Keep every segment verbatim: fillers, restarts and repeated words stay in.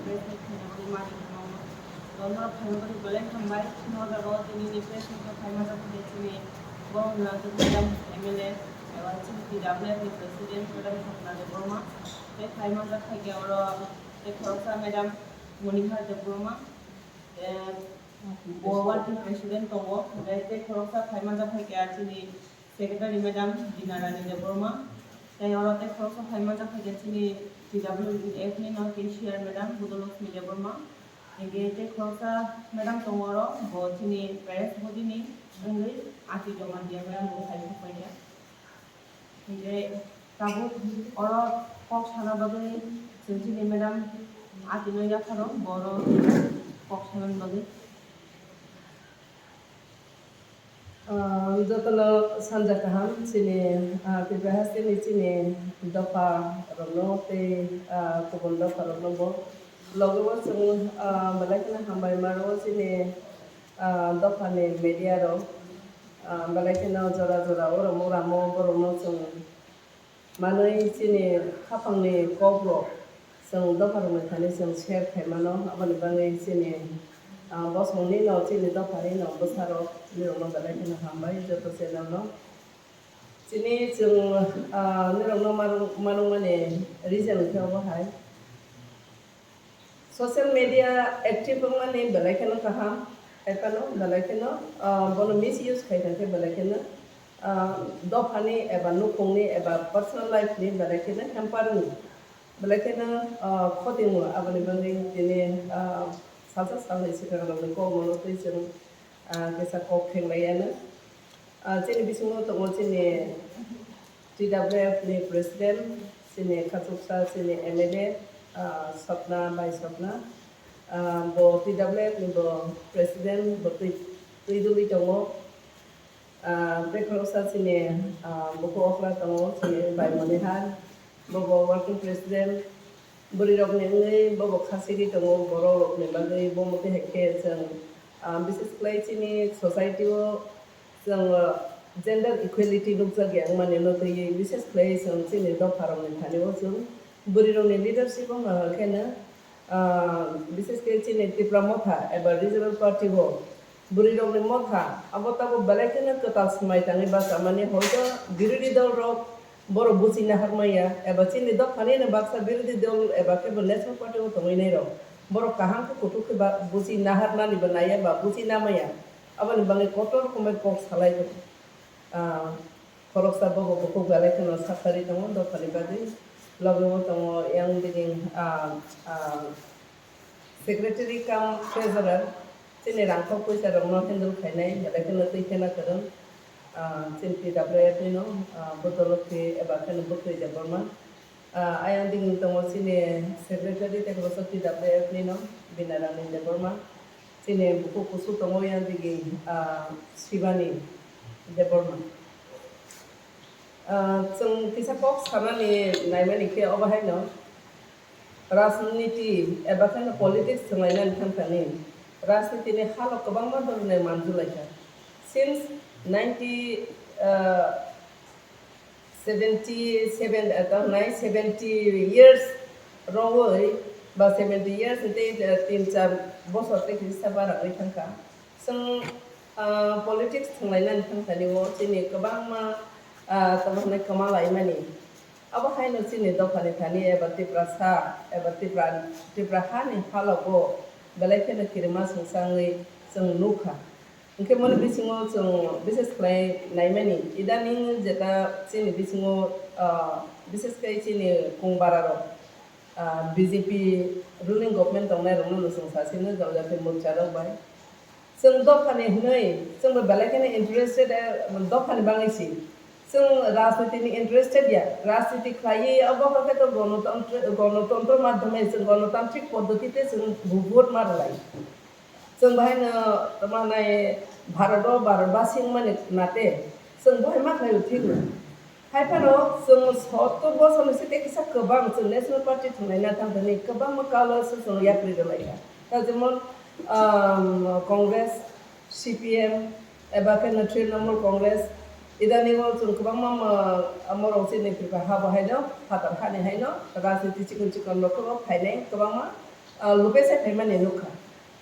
Press meet khaina bagwi mari rwmano. Norok khaina bagwi belai hambai. Norok tini ni press meet o khaima bagwi chini Borom Nirajit madam M L A, ewa chini T W F ni president madam Swapna Debbarma. Tei khaima jak khaikhe oro tei khoroksa madam Monihar Debbarma. Tei bo working president tongo. Tei tei khoroksa khaima jak khaikhe chini Secretary madam Dina Rani Debbarma, tei oro tei khoroksa phai manjak khaikhe chini T W F ni no cashier madam Budolokshmi Debbarma, hinkhe tei khoroksa madam tongo oro, bo chini press body ni wngwi Ati Jamatia madam bo phai thokpaikha. Hinkhe tabuk oro kok sana bagwi chwng chini madam Ati no yapharo, bo oro kok sana bagwi. Ah, jotono sanja kaham chini, ah, Tripura hasteni chini dopha rokno tei, ah, kubun dopha rokno bo logo o chwng, ah, belai kheno hambai mano chini, ah, dophani media rok, ah, belai kheno jora jora o ramo ramo borokno chwng manwi chini khaphangni kokrok chwng dopharokni thani chwng share khaimano, aboni bagwi chini, ah, bosongni no chini dophani no bwsarok nirokno belai kheno hambai joto channel no. Chini chwng, ah, nirokno manung-, manungmani reason khe obo hai. Social media active wngmani belai kheno kaham, hai phano belai kheno, ah, bono misuse khai kha khe belai kheno, ah, dophani eba nukhungni eba personal life ni belai kheno hamper wngo, belai kheno, ah, khoti wngo. Aboni bagwi tini, ah, salsa salni swkang rokni kokmano twi chwng, ah, kisa kok khenglai ano. Ah, chini bisingo tongo chini T W F ni president, chini khachuksa, chini M L A, ah, Sopna, Bai Sopna. Ah, bo T W F ni bo president, bo twi, twi duli tongo. Ah, tei khoroksa chini, ah, bukhuk okra tongo, chini Bai Monihar. Bo bo working president. Bwrwi rokni wngwi bo bo kha sigwi tongo, borok rokni bagwi bo motwi hai khe chwng, ah, bises khlai chini society o chwng, ah, gender equality nukjak ya wngmani no twiwi bises khlai chwng chini dopha rokni thani o chwng bwrwi rokni leadership wngkha khe no, ah, bises khe chini Tipra Motha eba regional party o bwrwi rokni motha abo tabuk belai kheno kwtal swmai tangwi bachamani, hoito birodhi dol rok borok buchi nahar maya eba chini dophani no baksa birodhi dol eba khe bo national party o tongwi nai rok borok kaham khe kuthuk khe ba buchi nahar nani bo naiya ba buchi namaya, aboni bagwi kotor rokombai kok salai rw. Ah, khoroksa bobo bukhuk belai kheno saktharwi tongo dophani bagwi, loge o tongo yang bini, ah, ah, secretary cum treasurer, chini rangkhok poisa rokno handle khainai, belai kheno twi kheno kwrwng, ah, chini T W F ni no, ah, bodolok khe eba kheno bwkhwrwi Debbarma. Ah, ayang digi tongo chini secretary tei koso T W F ni no, Bina Rani Debbarma. Chini bukhuk kusu tongo yang digi, ah, Shivani Debbarma. Ah, chwng kisa kok sanani naimani khe obo haino, rajniti eba kheno politics chwnglainani thangthani rajnitini halo kwbangma dolni manjulaikha. Since ninety, ah, seventy seven, ah, tamo nai seventy years rogwi ba seventy years tei, ah, tin char bosor tei kisa baragwi thangkha. Chwng, ah, politics thwnglainani thangthani o chini kwbangma, ah, tamo hwnwi kwma laimani. Abo haino chini dophani thani eba Tiprasa eba Tipra, Tipra hani halogo belai kheno kirima songsa wngwi chwng nukha. Hwnkhe moni bisingo chwng bises khlai naimani, idaning jeta chini bisingo, ah, bises khe chini kung bararok, ah, B J P ruling government tongnai rokno no chwng sasino jora jora khe mwrwkcha rok bai. Chwng dophani hwnwi, chwng bo belai kheno interested, eh, dophani bagwi si. Chwng rajniti ni interested ya, rajniti khlaiwi abo khe to gonotontro, gonotontro madhyome chwng gonotantrik poddhoti te chwng vote ma rwlai. Chwng bahai no tamo nai Bharat o Bharat basi wngmani nate chwng bahai ma khlai thik no. Hai phano chwng sottor bosor ni site kisa kwbang chwng National Party thwngnaina thangthani kwbangma color se chwng yapri rwlaikha. Ta jemon, um, Congress, C P M, eba khe no Trinamool Congress, idani o chwng kwbangma mo-, morok chini Tripura ha bo haino, phatar hani haino, rajniti chikon chikon rok khe bo phainai kwbangma. ah, lupesa phaimani nukha.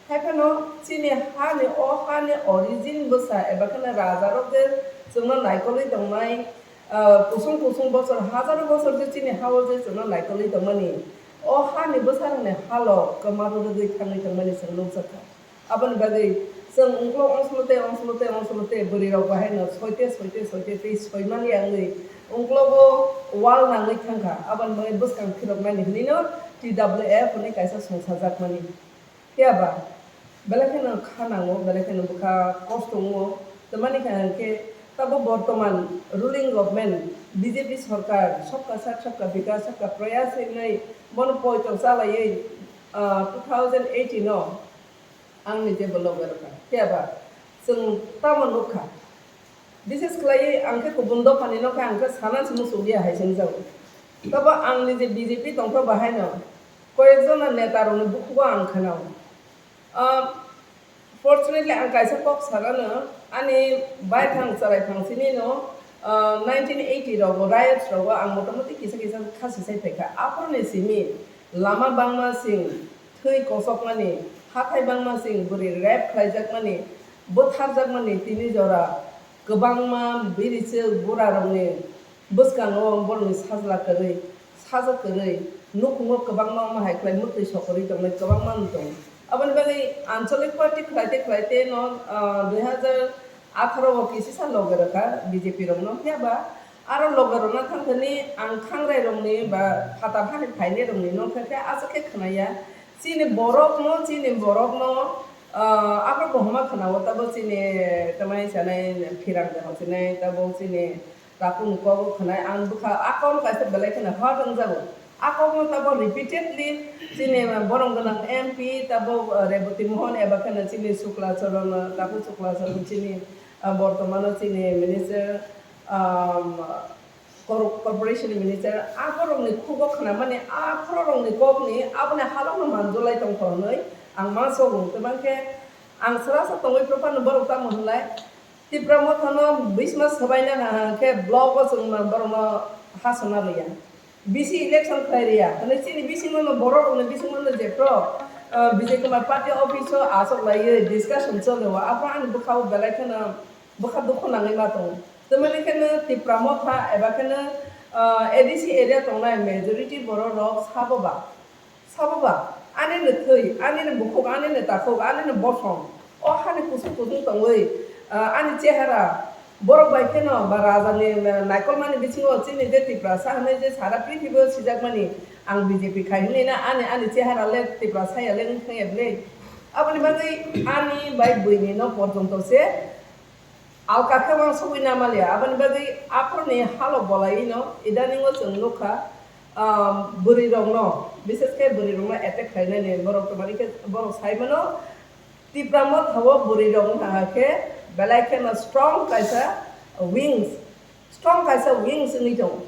Haiphano chini hani, o hani origin bwsa eba kheno rajarok je chwngno naikolwi tongnai, ah, kusung kusung bosor, hajaro bosor je chini hao je chwngno naikolwi tongmani, o hani bwsarokni halo kwmaro rwgwi thangwi tongmani chwng nukjakha. Aboni bagwi chwng ungkulok ongsolo tei ongsolo tei ongsolo tei bwrwirok bahaino soite soite soite tei soimani wngwi ungkulogo wall nangwi thangkha. Aboni bagwi bwskang phiroknani hwnwino T W F hwnwi kaisa songsajakmani. Phiya ba, belai kheno kha nango, belai kheno bwkha kosto wngo. Tamani kha hwnkhe, tabo bortoman ruling government B J P sorkar Sabka Saath, Sabka Vikas, Sabka Prayas hinwi bono poito chalaiwi, ah, two thousand eighteen o ang ni jebo loge rwkha. Phiya ba, chwng tamo nukha. Bises khlaiwi ang khe kubun dophani no khe ang khe sana se muchungya hai se wngjago. Tabo ang ni je B J P tongkha bahaino koyekjona neta rokni bukhugo ang khnao. Ah, fortunately ang kaisa kok sanano, ani baithang chwraithang simi no, ah, nineteen eighty rogo riots rogo ang motamoti kisa kisa khasi sai phaikha. Aphuruni simi lama bangma sing, thwi kosokmani, hathai bangma sing, bwrwi rape khlaijakmani, bwtharjakmani tini jora kwbangma birichwk burarokni bwskango borokni sajla kwrwi, sajwk kwrwi, nukhungo kwbangma wngma hai khlai mwtwi sokorwi tongnai kwbangma wng tongo. Aboni bagwi ancholic party khlaite khlaite no, ah, dui hazar atharo o kisisa loge rwkha B J P rokno, phiya ba aro loge rwna thangthani ang khangrai rokni ba phatar hani phainai rokni no khe khe aswk khe khwnaya. Chini borokno, chini borokno, ah, abo bo homa khwnao tabo chini tamai sanai phirang de hosinai tabo chini Takhuk ni kok khwnai ang bwkha a kok no kaisa belai kheno hot wngjago. A kok no tabo repeatedly chini borok gwnang M P tabo, uh, Reboti Mohan eba kheno chini Sukla Charan, uh, Takhuk Sukla Charan chini, uh, bortomano chini minister, um, cor-, corporation ni minister a borok ni khugo khwnamani a borok ni kok ni aboni halok no manjolai tongkha hwnwi ang ma sogo. Tei mankhe ang sra sa tongwi prophano borok tamo hwnlai. Tipra Motha no bisma swbaina ha, ha khe block o chwng borokno hasona rwya. Bisi election khlai rwya. Hwnwi chini bisingo no borok rokni bisingo no jephru, ah, Bijay Kumar party office o achuk laiwi discussion choli o. Aphuru ani bwkha o belai kheno bwkha dukhu nangwi ma tongo. Tamoni kheno Tipra Motha eba kheno, ah, A D C area tongnai majority borok rok sabo ba. Sabo ba, ani ni thwi, ani ni bukhuk, ani ni takhuk, ani ni bosong, o hani kusung kusung tongwi, ah, ani chehara, borok bai kheno ba raja ni, ah, naikolmani bisingo chini je Tiprasa hwnwi je sara prithibi o sijakmani, ang B J P khai hwnwi na ani, ani chehara le Tiprasa ya le wng thang ya bwle. Aboni bagwi ani bai buini no porjonto se Alka khe uansugwi namalia, aboni bagwi aphuruni halo bolaino, idaningo chwng nukha, ah, bwrwirokno, bises khe bwrwirokno attack khlainani, borok tamani khe borok saimano, Tipra Motha o bwrwirok wngkha khe belai kheno strong kaisa wings, strong kaisa wings wngwi tongo.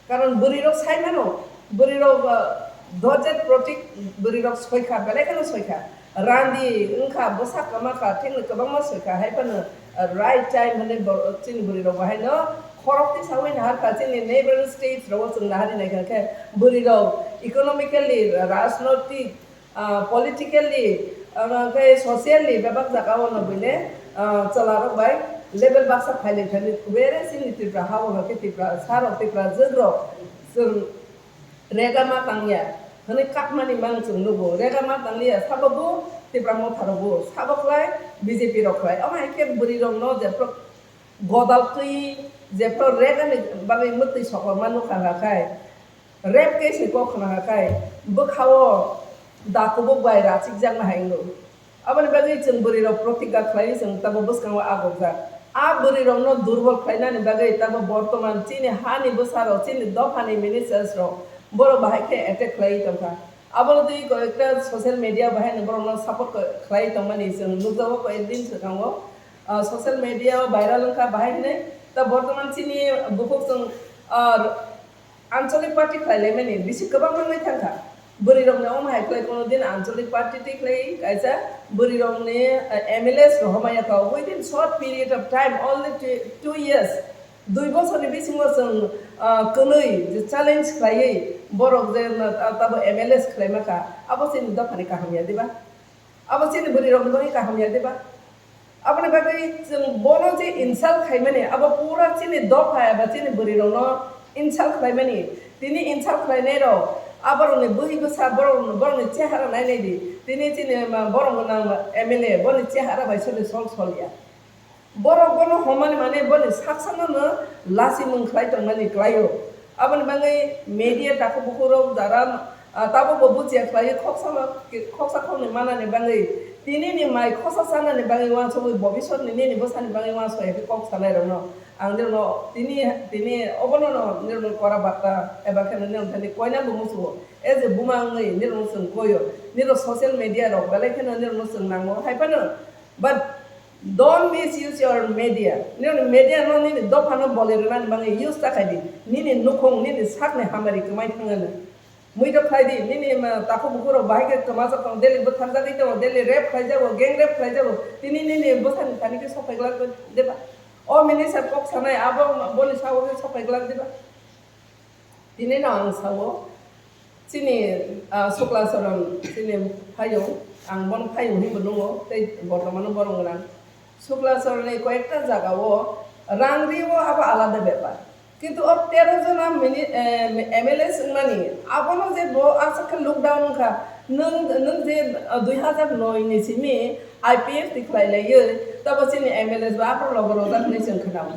Karon bwrwirok sai mano, bwrwirok, ah, Dojat Protik bwrwirok soikha, belai kheno soikha. Randi wngkha, bwsa kwma kha, thengno kwbangma soikha, hai phano, ah, right time hwnwi bo-, chini bwrwirok bo haino khorok tisaui naharkha, chini neighboring states rogo chwng nahari naikha khe bwrwirok economically, rajnoitik, ah, politically, ah, hwnkhe socially bebak jagao no buile, ah, chwlarok bai level baksa phailai thani kubere chini Tripura ha-o hwnkhe Tripura sarok, Tripura jwkrok chwng rega ma tangya hwnwi kakmani mang chwng nugo. Rega ma tangliya sabo bo Tripura Motha rok bo sabo khlai B J P rok khlai. Omo hai khe bwrwi rok no jephru godal twi jephru rega ni bagwi mwtwi sokorma nukha kha khai. Rape case ni kok khna kha khai bwkha-o da kubuk bai rachikjakma hai wngwi. Aboni bagwi chwng bwrwirok protigga khlaiwi chwng tamo bwskango agokjak. A bwrwirokno durbol khlainani bagwi tamo bortoman chini hani bwsarok, chini dophani ministers rok borok bahai khe attack khlaiwi tongkha. Abono twi koyekta social media bahaino borokno support khlaiwi tongmani chwng nukjago, koyek din swkango, ah, social media o viral wngkha bahai hinwi. Ta bortoman chini bukhuk chwng, ah, Ancholic party khlai laimani bisi kwbangma wngwi thangkha. Bwrwirokni omo hai khlai kono din Ancholic party twi khlai kaisa bwrwirokni, eh, M L As rohormaya kha. Within short period of time, only two, two years, dui bosorni bisingo chwng, ah, kwnwi je challenge khlaiwi Borok je na, ta-, tabo M L A se khlaima kha, abo chini dophani kaham ya diba? Abo chini bwrwi rokni bagwi kaham ya diba? Aboni bagwi chwng bono je insult khaimani, abo pura chini dopha eba chini bwrwi rokno insult khlaimani. Tini insult khlainai rok, aborokni bwrwi bwsa, borok, borokni chehara nainai di. Tini chini ma, borok gwnang M L A, boni chehara bai sori sol sol ya. Borok bono homani mane boni saksano no lasimung khlai tongmani klaio. Aboni bagwi media takhuk bukhuk rok jara, ah, tabuk bo buchiya khlai khoksa ma, khoksa khoknwi manani bagwi, tini ni mai khosa sanani bagwi uansugwi bobiswt ni nini bwsani bagwi uansukya khe kok sanai rokno ang nirokno tini, tini obono no nirokno kora barta eba khe nirok thani koina bo muchungo. As a buma wngwi nirokno chwng koio. Nirok social media rok belai kheno nirokno chwng nango hai phano. But don't misuse your media. Nini media no nini dopha no bolai rwnani bagwi use ta khai di. Nini nukhung, nini sakni hamari kwmai thangano. Mui to khai di, nini ma takhuk bukhuk rok bahai khe kwmajak tongo, daily butharjagwi tongo, daily rape khlaijago, gang rape khlaijago. Tini nini bwsani thani khe sophai glak diba? O minister kok sanai abo boni sago khe sophai glak diba? Tini no ang sao, chini, ah, Sukla Charan chini phayung, ang bono phayung hinwi bo nungo, tei bortomano borong gwnang. Sukla Charan ni koyekta jaga o rang ri o abo alada bepar. Kintu o tero jona mini, eh, M L A wngmani, abono je bo aswk khe lockdown wngkha, nwng, nwng je, ah, dui hazar noi ni simi I P F T khlai laiwi, tabo chini M L A bo aphuru logo rojak hinwi chwng khwnao.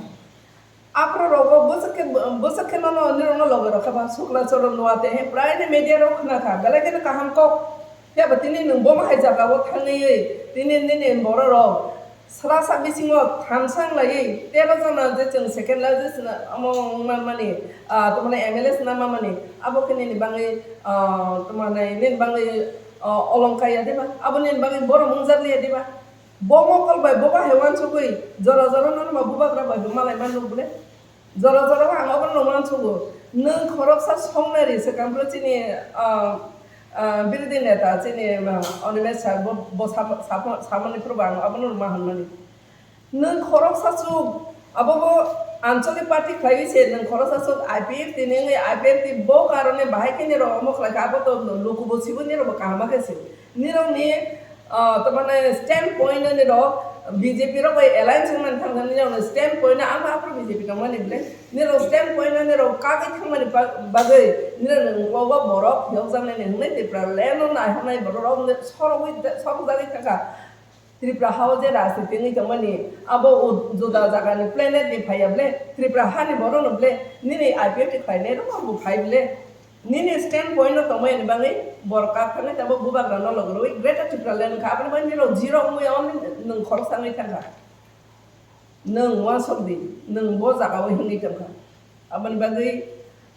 Aphuru rogo bwswk khe, bwswk khe nono nirokno loge rokha ba, Sukla Charan no ate he prai ni media rok khna kha, belai kheno kaham kok. Phiya ba tini nwng bomo hai jaga o thangwi tini nini borok rok srasa bisingo thamsa wng laiwi tero jona je chwng second largest na omo wng man mani, ah, tamani M L A sna man mani, abo khe nini bagwi, ah, tamani nini bagwi, ah, olongkai ya diba, abo nini bagwi borom wngjakli ya diba. Bo mokol bai bo bahai uansugwi jora jora no ma bubagra bai bo malai ma nuk bwle. Jora jora ang obo no uansugo. Nwng khoroksa songnari swkang bwle chini, ah, ah, birodhi neta chini, ah, Animesh sir bo, bo sab-, sab-, samani phuru bo ang obo no ma hwnmani. Nwng khoroksa chuk, abo bo Anchalik party khlaiwi se nwng khoroksa chuk I P F T ni wngwi I P F T bo karone bahai khe nirok omo khlai kha, abo to luku bo sibo nirok bo kaham khe sibo. Nirok ni, ah, tamane stand point no nirok B J P rok bai alliance wngmani thang thang nirok ni stand point no ang aphuru B J P tongmani bwle. Nirok stand point no nirok kagwi thangmani ba-, bagwi nirok ni ulo o borok phiyok jaknai ni hwnwi Tripura land no naiharnai borok rok sorogwi, sorok jagwi thangkha. Tripura ha o je rajniti wngwi tongmani, abo o juda jagani planet ni phaiya ble, Tripura hani borok no ble, nini I P F T khlainai rok bo phai ble, nini stand point no tongmani bagwi borok kap thangwi tabuk bubagra no logi rwi Greater Tripura land wngkha, aboni bagwi nirok zero wngwi ya, only nwng khoroksa wngwi thangkha. Nwng uansuk di, nwng bo jaga o himwi tongkha. Aboni bagwi,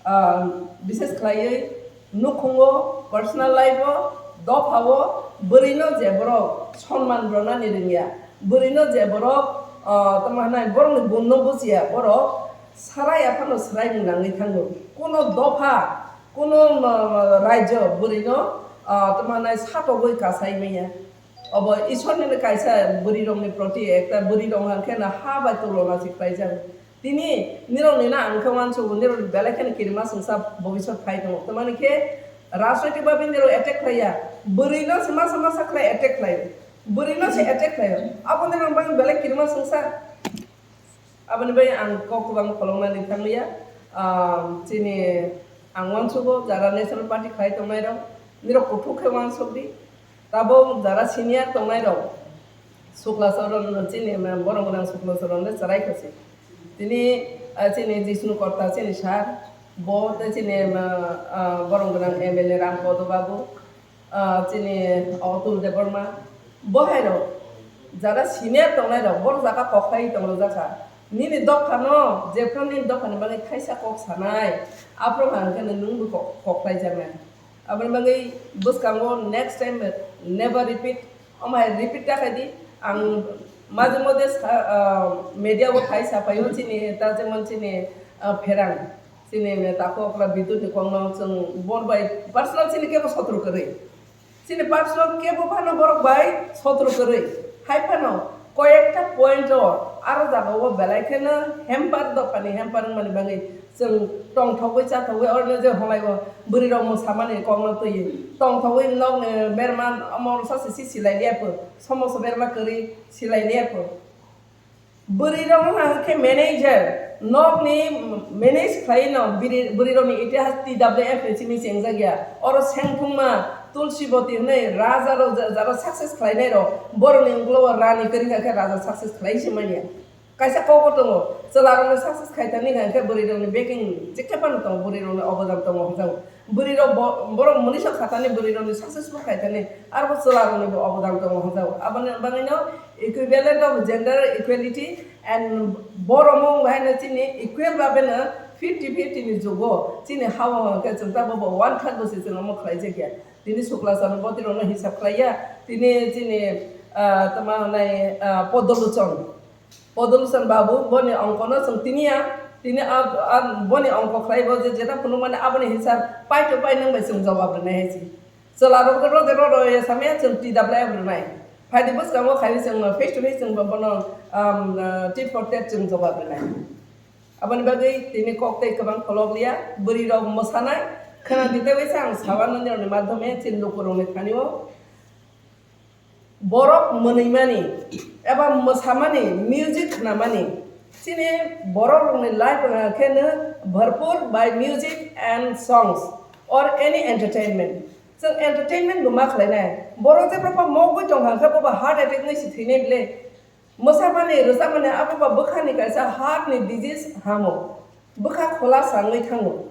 ah, bises khlaiwi nukhungo, personal life o, dopha o bwrwi no je borok sonman rwnani rwngya, bwrwi no je borok, ah, tamo hwnai borokni gun no bujiya, borok sarai aphano swrai nangwi thango. Kuno dopha, kuno, ah, rajyo bwrwi no, ah, tamo hwnai satogwi kasai manya. Obo Ishwar ni kaisa bwrwi rok ni proti ekta bwrwi rok hwn khe na ha bai tulona se khlai jago. Tini nirok ni na ang khe uansugo, nirok ni belai kheno kirima swngsa bobiswt phai tongo. Tamani khe rajnoitik babe nirok attack khlai ya. Bwrwi no se masa masa khlai attack khlai. Bwrwi no se attack khlai. Abo nirok bang belai kirima swngsa. Aboni bai ang kok kwbang kholongna ni thang liya. Ah, chini ang uansugo jara National Party khlai tongnai rok. Nirok kuthuk khe uansuk di. Tabuk jara senior tongnai rok, Sukla Charan chini ma borok gwnang Sukla Charan le chwrai kha se. Tini, ah, chini Jishnu Kotta chini sir, bo tei chini, ah, ah, borok gwnang M L A Ram Podo Babu, ah, chini Atul Debbarma, bo hai rok jara senior tongnai rok, borok jaga kok khai tong rwjak kha. Nini dopha no, jephru nini dopha ni bagwi thaisa kok sanai, aphuru hwn khe nwng bo kok, kok khlai jaknai. Aboni bagwi bwskango next time never repeat. Omo hai repeat ta khai di. Ang maje mode sa, ah, media o khai sa phaio chini ta jemon chini, ah, pherang. Chini me takhuk okra Bidut ni kokno chwng bor bai personal chini kebo sotro kwrwi. Chini personal kebo phano borok bai sotro kwrwi. Hai phano Koyekta point o aro jaga o belai kheno hamper, dophani hamper wngmani bagwi chwng tongthogwi chathogwi oro je holai o bwrwi rok mwsamani kokno twi tongthogwi nokni berma omo sase si silai liya pho, somoso berma kwrwi silai liya pho. Bwrwi rok wngkha hwnkhe manager, nokni manage khlai no bwrwi, bwrwi rokni itihas T W F ni simi chengjak ya. Oro sengphungma Tulsi Boti hwnwi raja rok ja-, jaro success khlainai rok, borokni unglo o rani kwrwi kha khe raja success khlai se manya. Kaisa kok o tongo, chwla rokni success khai thani kha khe bwrwi rokni backing je khe phano tongo, bwrwi rokni obodan tongo hwnjago. Bwrwi rok bo-, borok mwnwi sok kha thani bwrwi rokni successful khai thani, aro bo chwla rokni bo obodan tongo hwnjago. Aboni bagwi no equivalent of gender equality and borok mung bai no chini equal babe no fifty fifty ni jugo chini ha o hwnkhe chwng ta bo bo one third bo se chwng omo khlai jak ya. Tini Sukla Chana Boti rok no hisab khlai ya, tini chini, ah, tama hwnai, ah, Podoluchon. Podoluchon babu, boni ongkono chwng tini a, tini a, a, boni ongko khlai bo je jeta phunukmani aboni hisab paito pai nang bai chwng jawab rwnai hai se. Chwla rok rode rode samya chwng T W F rwnai. Phaidi bwskango khaidi chwng face to face chwng bono, um, uh, tit for tat chwng jawab rwnai. Aboni bagwi tini kok tei kwbang pholok liya, bwrwi rok mwsanai, khwna di tei waisa ang sawa nini rokni madhyome chini lukurokni thani o. Borok mwnwimani eba mwsamani, music khnamani, chini borok rokni life wngkha khe no bharpur by music and songs or any entertainment. Chwng entertainment bo ma khlainai. Borok jephru bo mokgwi tongkha khe bo ba heart attack wngwi se thwinai bwle. Mwsamani, rwchapmani abo ba bwkhani kaisa heart ni disease hamo. Bwkha khola sangwi thango.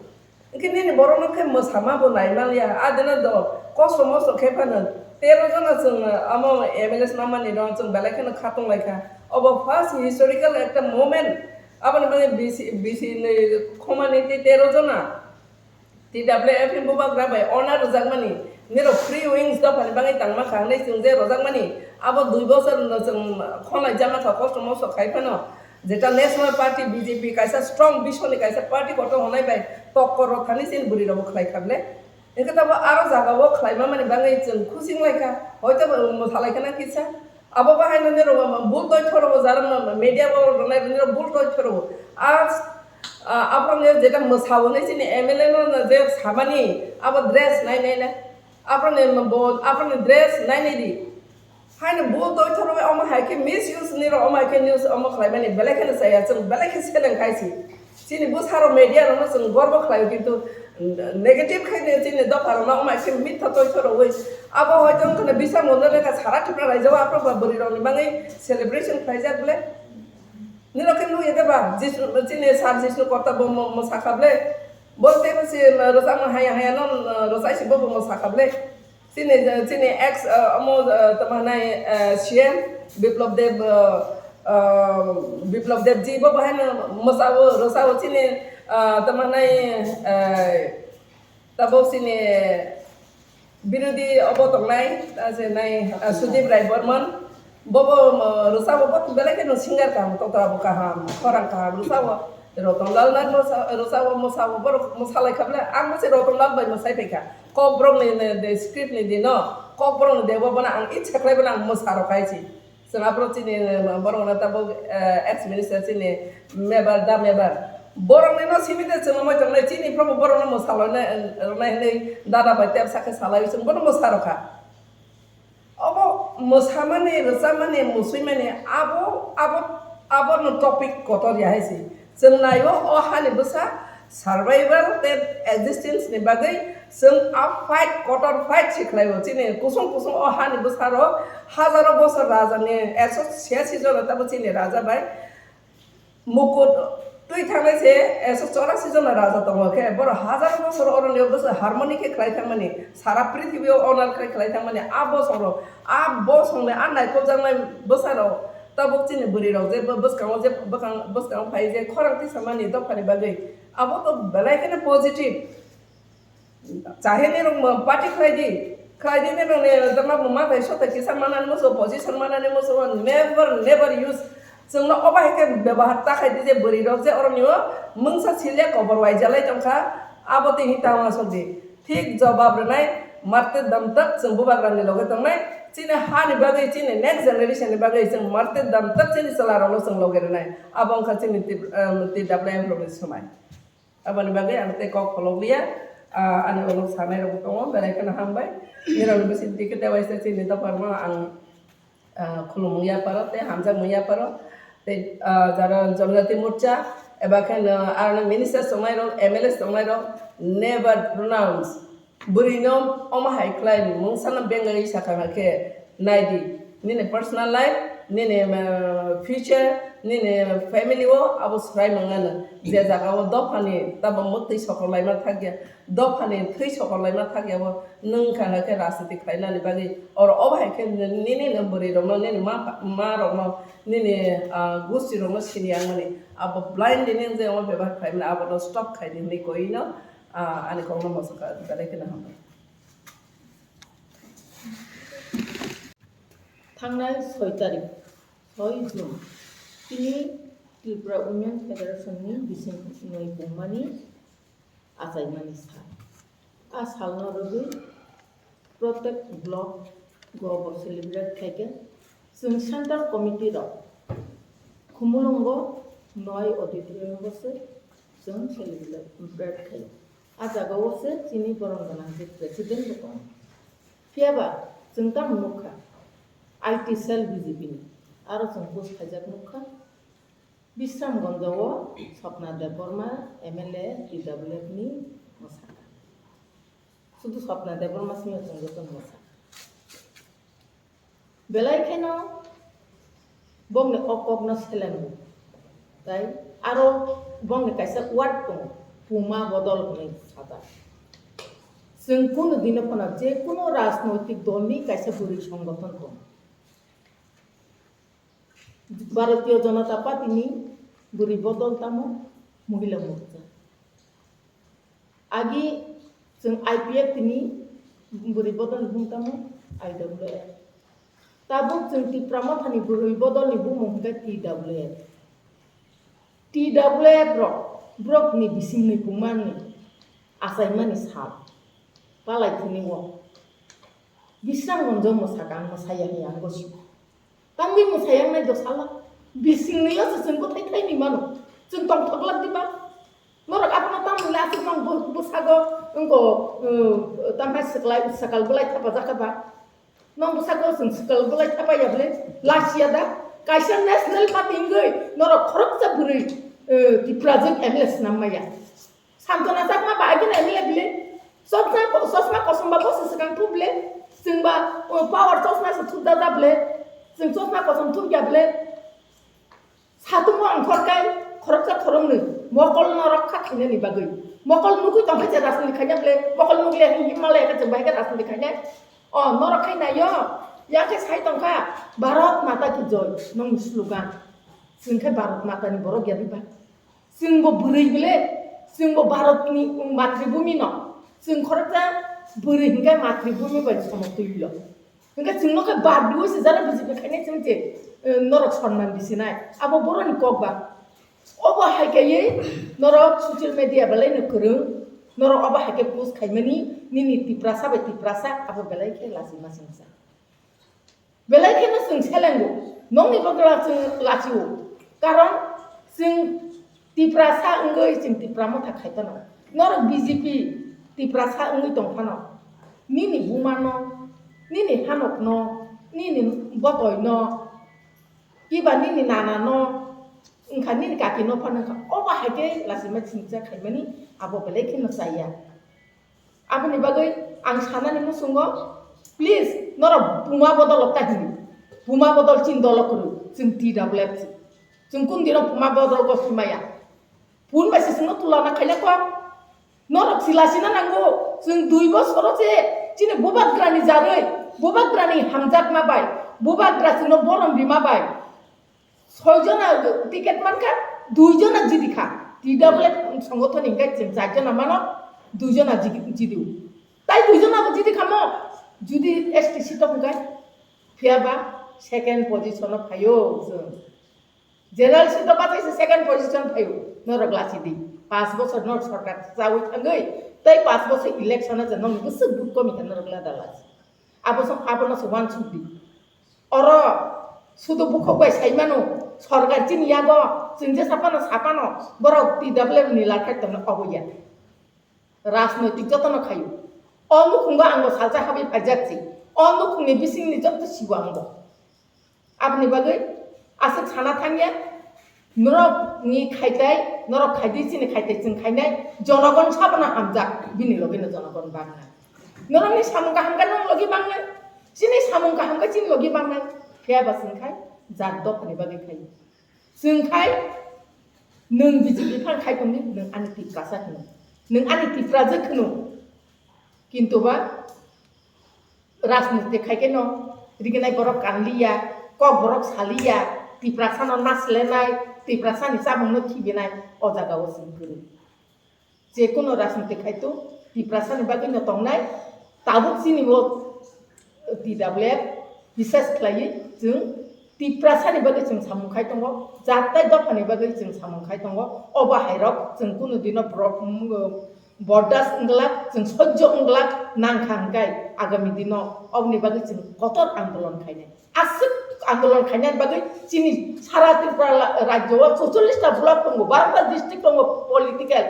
Hwnkhe nini borokno khe mwsama bo naimanliya, adino do kosto mosto khe phano tero jona chwng, amo M L A mamani no chwng belai kheno khatung laikha. Obo first historical ekta moment, aboni bagwi B C, B C ni khomani tei tero jona T W F ni bubagra bai honor rwjakmani, nirok free wings dophani bagwi tangma kha hwnwi chwng je rwjakmani, abo dui bosor no chwng khonlai jama kha kosto mosto khai phano. Jeta National Party B J P kaisa strong biswni kaisa party kotor hwnai bai tokkor rok thani chini bwrwi rok bo khlai kha ble. Hwnkhe tabo aro jaga o khlaima mani bagwi chwng khuching lai kha. Hoito bo mwsa lai kha na kisa. Abo bahai no nirok bul toi thoro bo jara media bo rwnai nirok bul toi thoro. A, a, aphang jeta mwsa hwnwi chini M L A no je samani abo dress nai nai na. Aphang ni bo, aphang ni dress nai nai di. Haino bo toi thoro omo hai khe misuse ni ro, omo hai khe news omo khlai mani belai kheno chaya, chwng belai khe seleng khai si. Chini bwsa rok media rok no chwng gorbo khlai o, kintu negative khai ni chini dopha rok no omo hai khe mitha toi thoro wi. Abo hoito wngkha na bisa mondo lekha sara Tripura rajyo o aphro ba bwrwi rok ni bagwi celebration khlai jak ble. Nino khe nugwi de ba, Jisnu, chini sir Jisnu Korta bo mo, mo sakha ble. Bo tei bo si rwchapmung haya haya no rwchai si bo bo mo sakha ble. Chini, chini ex, ah, omo, ah, tamo hwnai, ah, C M Biplab Deb, ah, ah, Biplab Deb ji bo bahai no mwsao, rwsao chini, ah, tamo hwnai, ah, tabok chini birodhi obo tongnai, ta se nai, ah, Sudip Rai Barman. Bo bo, ah, rwsao bo belai kheno singer kaham, totra bo kaham, khorang kaham rwsao. Ratan Lal Nath mwsa-, rwsao, mwsao, borok mwsalai kha ble, ang bo se Ratan Lal bai mwsai phai kha. Kokborok ni, ni, de script ni dino, Kokborok ni debo bono ang ichha khlai bono ang mwsa rok khai si. Chwng aphuru chini, eh, borok no tabuk, eh, ex minister chini Mebar, da Mebar. Borok ni no simi de chwng amai tongnai chini promo borok no mwsa loinai, eh, rwnai hinwi dada bai tep sakhe salai chwng bono mwsa rok kha. Obo mwsamani, rwchapmani, muswimani abo, abo, abono topic kotor ya hai se. Chwng naio o hani bwsa survival tei existence ni bagwi chwng a fight, kotor fight se khlaio. Chini kusung kusung o hani bwsa rok hajaro bosor raja ni ekso chhiyasi jona tamo chini raja bai mukut twi thangnai se ekso chorasi jona raja tongo khe, borok hajaro bosor oroni o bwsa harmoni khe khlai thangmani, sara prithibi o honor khe khlai thangmani, a bosong rok, a bosong ni a naikol jaknai bwsa rok tabuk chini bwrwi rok je bwskango je bwkang bwskango phai je khorang tisa mani dophani bagwi, abo to belai kheno positive. Chahini rok mo party khlai di, khlai di ni rok ni jama bo ma thai sota kisa manani musu, position manani musu, never, never use. Chwng no obo hai khe bebahar ta khai di je bwrwi rok je oro ni o mungsa silya kobor wai jalai tong kha, abo tini tama sok di. Thik jawab rwnai, marte dam tak chwng bubagra ni loge tong nai, Chini hani bagwi, chini next generation ni bagwi chwng martir dam tak chini chwla rokno chwng logi rwnai. Abo wngkha chini Tip-, em, T W M rokni swmai. Aboni bagwi ang tei kok pholok liya. Ah, ani ulo sanai rok tongo, belai kheno hambai. Nirokni bising ticket dewaisa chini dopharno ang, ah, khulumung yaparo tei hamjakmung yaparo. Tei, ah, jara Janajati Morcha eba khe no aroni minister tongnai rok, M L A tongnai rok, never pronounce. Bwrwino omo hai khlai mungsano bengwi sakha khe, naidi, nini personal life, nini, ah, future, nini family o abo swrai mangano. Je jaga o dophani tabo mwtwi sokorlaima thakya, dophani thwi sokorlaima thakya bo nwng kha khe rajniti khlainani bagwi. Oro obo hai khe nini no bwrwi rokno, nini ma, ma rokno, nini, ah, gusti rokno sini yang mani. Abo blindly nini je omo bebhar khlaimani, abono stop khaidi hinwi koino. Ah, ani kokno moso ka, belai kheno hambai. Thangnai soi tarik, soi June, tini Tripura Women Federation ni bising noi pungmani achaimani sal. A salno rwgwi protek block go bo celebrate khaikhe, chwng central committee rok Khumulwngo noi auditorium bo se chwng celebrate khai. A jaga o se chini borom gwnang je president bo tongo. Phiya ba chwng tamo nukha, I T cell B J P ni, aro chwng buj khaijak nukha. Bishramganj o Swapna Debbarma M L A T W F ni mwsaka. Sudu Swapna Debbarma simi chwng joto mwsaka. Belai kheno bongni o kokno selengo. Tai aro bongni kaisa word tongo, Puma Bodol hwnwi sajak. Chwng kunu dino phano je kunu rajnoitik dolni kaisa bwrwi songgothon tongo. Bharatiya Janata Party ni bwrwi bodol tamo Mohila Morcha. Agi chwng I P F T ni bwrwi bodol ni bumung tamo I W F. Tabuk chwng Tipra Mothani bwrwi bodol ni bumung hwnkhe T W F. T W F rok borokni bisingni pungmani achaimani sal palai thwini o. Bishramganj o mwsakang mwsaya hinwi ang gosio. Tamni mwsayang nai do sala. Bisingni o se chwng bwthai thaini mano. Chwng tongthok lak diba? Norok abono tamni le aswk nang bw-, bwsago wngko, uh, tamhai swklai, swkal bwlai thapa jakha ba? Nang bwsago chwng swkal bwlai thapa ya bwle? Lachia da? Kaisa national party wngwi norok khoroksa bwrwi, uh, Tipra jwk M L A swnam maya. Santona Chakma ba agini M L A bile. Chosma, chosma kosom ba bosi swkang thu bile. Chwng ba, o, power chosma se thu da da bile. Chwng chosma kosom thu ya bile. Satung bo ang khor kai, khoroksa khoroknwi. Mokol no rokha khainani bagwi. Mokol nugwi tongkha je rajniti khaina bile. Mokol nugwi le Himalaya khe chwng bai khe rajniti khaina. O, norok khai nayo. Yang khe sai tongkha. Bharat Mata ki Joy. Nong slogan. Chwng khe Bharat Mata ni borok ya diba? Chwng bo bwrwi bile, chwng bo Bharatni matribhumi no, chwng khoroksa bwrwi hwnkhe matribhumi bai somo twilo. Hwnkhe chwngno khe bad diwi se jara B J P khainai chwng je, eh, norok sonman bisinai. Abo boroni kok ba. Obo hai kaiwi norok social media belai no kwrwng, norok obo hai khe post khaimani, nini Tiprasa bai Tiprasa abo belai khe lachima singsa. Belai kheno chwng selengo, nokni bagwi chwng lachio. Karon chwng Tiprasa wngwi chwng Tipra Motha khai phano. Norok B J P Tiprasa wngwi tong phano. Nini bumano, nini hanokno, nini botoino, kiba nini nanano, wngkha nini kakino phano wngkha. Obo hai khe lachima singsa khaimani abo belai kheno chaya. Aboni bagwi ang sanani muchungo, please, norok Puma Bodol ta hini. Puma Bodol chini dolo kwrwi, chwng T W F si. Chwng kun dino Puma Bodol gosi maya. Pun bai se chwngno tulana khaina kok. Norok sila sina nango. Chwng dui bosoro se chini bubagrani jarwi, bubagrani hamjakma bai, bubagra chwngno borom bima bai. Soi jona ticket mankha, dui jona jidi kha. T W F songothon hingkhe chwng char jona mano, dui jona jigi-, jidio. Tai dui jona bo jidi khamo, judi S T seat o hingkhe, phiya ba second position o phaio chwng. General seat o bachaise second position phaio, norok lachidi. Panch bosor norok sorkar chawi thangwi, tei panch bosor election o je nokni bwswk vote komi khe norok lada lachi. Abo se, abono se uansuk di. Oro sudu bukhuk bai sai mano, sorkar chini yago, chwng jesa phano sa phano, borok T W F ni lakhai tongno obo ya. Rajnoitik jotono khaio. O nukhungo angbo salsa habwi phaijak si. O nukhungni bisingni joto sibo angbo. Aboni bagwi aswk sana thangya, norokni khaitai, norok khaidi chini khaitai chwng khainai, jonogon sabono hamjak, bini logino jonogon bangnai. Norokni samung kaham khe nong logi bangnai, chini samung kaham khe chini logi bangnai, phiya ba chwng khai jat dophani bagwi khai. Chwng khai nwng B J P phan khai tongdi, nwng ani Tiprasa hwno, nwng ani Tiprajwk hwno, kintu ba rajniti khai khe no rignai borok kanliya, kok borok saliya, Tiprasano naslenai, Tiprasani chamungno khibinai, o jagao chwng kwrwi. Je kono rajniti khai to Tiprasani bagwi no tongnai, tabuk chini bo T W F bises khlaiwi chwng Tiprasani bagwi chwng samung khai tongo, jat tai dophani bagwi chwng samung khai tongo, obo hairok chwng kunu dino borok, mm, bordas wngglak, chwng sojjo wngglak nangkha hwnkhe agami dino oboni bagwi chwng kotor andolon khainai. Aswk andolon khainani bagwi chini sara Tripura la-, rajyo o chocholish ta block tongo, baro ta district tongo political,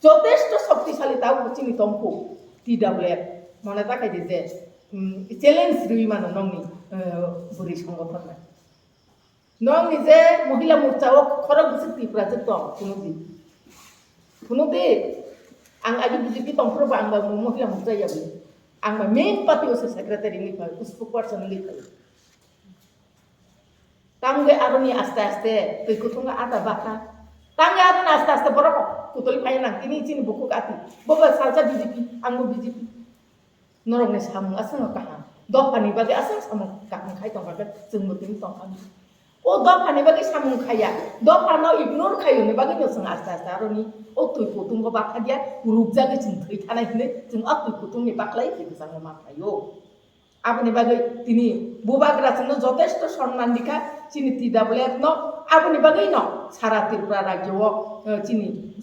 jotesto shoktisali tabuk chini tongkhu T W F. Mone ta khaidi je, mm, challenge rwi mano nongni, eh, bwrwi songothon bai. Nongni je Mohila Morcha o khorok bwswk Tiprajwk tong, phunukdi. Phunukdi, ang agi B J P tongphuru ba ang ba Mohila Morcha yabi. Ang ba main party o se secretary wngwi phai, spokesperson wngwi phai. Tangwi aroni aste aste twi kuthungo ada bakha. Tangwi aroni aste aste borok kutuli phai nang, tini chini bukhuk ati. Bo ba salsa B J P, ang bo B J P. Norokni samung aswkno kaham. Dophani bagwi aswk samung kaham khai tongkha khe chwngbo tini tongkha. O dophani bagwi samung khaiya, dophano ignore khaiyoni bagwino chwng aste aste aroni o twi kutungo bakha dia rukjagwi chwng thwi thanai hinwi chwng o twi kutungni baklai twi bwskango ma khaio. Aboni bagwi tini bubagra chwngno jotesto sonman rikha, chini T W F no, aboni bagwino sara Tripura rajyo o, eh, chini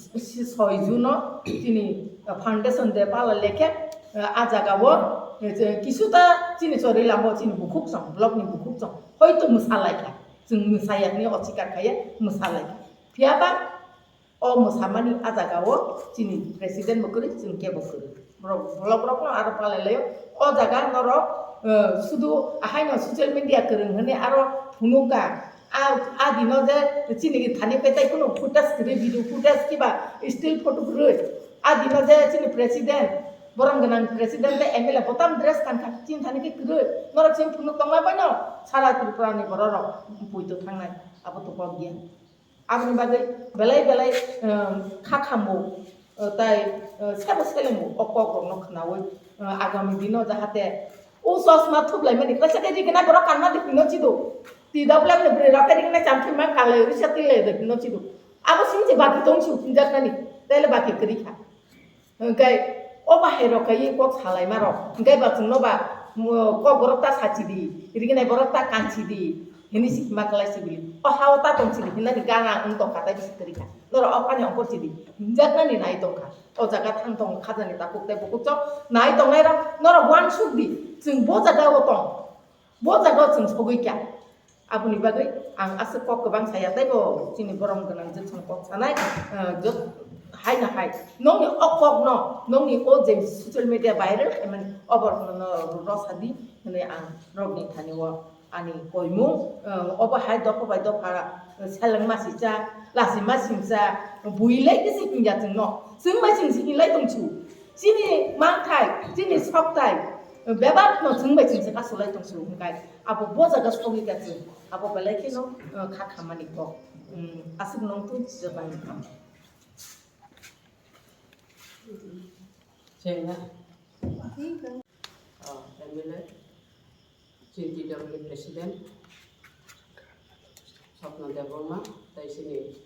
soi June no chini, eh, foundation day pala lekhe, eh, a jaga o, eh, je kisuta chini chori lama o chini bukhuk chwng, block ni bukhuk chwng, hoito mwsa laikha, chwng mwsaya hinwi osikar khaiya mwsa laikha. Phiya ba o mwsamani a jaga o chini president bo kwrwi, chini kebo kwrwi. Borok, block rok no aro palai laio. O jaga norok, eh, sudu ahaino social media kwrwng hinwi aro phunukha. A, a dino je chini thani petai kunu footage kwrwi, video footage kiba still photo kwrwi. A dino je chini president, borom gwnang president tei M L A botam dress kankha, chini thani khe kwrwi. Norok chini phunuk tongma baino sara Tripura ni borok rok puito thangnai, abo to kok ya. Aboni bagwi belai belai, um, kha khambo, uh, tai, uh, sebo selengo o kok rokno khnaui, uh, agami dino jahate o chosma thup laimani kaisa khe rignai borok kanna di hino chido. T W F ni bwrwi rok khe rignai chamthima kalai risa tilai di hino chido. Abo simi je bati tong si utinjak nani, tele bati kwrwi kha. Hwnkhe o bahai rok kaiwi kok salai ma rok. Hwnkhe ba chwngno ba, mo-, kok borok ta sachi di, rignai borok ta kanchi di, hinwi si hima klai si bili. O ha o ta tong si di, hinani gana wng tong kha, tai bisi kwrwi kha. Norok o phani ongkor si di, hinjak nani nai tong kha. O jaga thang tong kha jani takhuk tei bukhuk chok nai tong nai rok, norok uansuk di, chwng bo jaga o tong, bo jaga o chwng sogwi kha. Aboni bagwi ang aswk kok kwbang saya, teibo chini borom gwnang jwk song kok sanai, eh, jwk hai na hai. Nongni o kokno, nongni o je social media viral khaimani, o borokno no ro sadi hwnwi ang norokni thani o ani koimung, eh, obo hai dopha bai dopha, eh, seleng masi cha, lasi masi cha, bui lai kisi hingya chwngno, chwng bai chwng si hinlai tong chu. Chini mangthai, chini sokthai, eh, bebak no chwng bai chwng se kasulai tong chu hwnkhe. Abo bo jaga sogwi kha chwng, abo belai kheno, uh, kha khammani kok. Um, aswk nong twi jabani kha. Chengna. Uh, M L A, chini T W President, Swapna Debbarma, tai chini,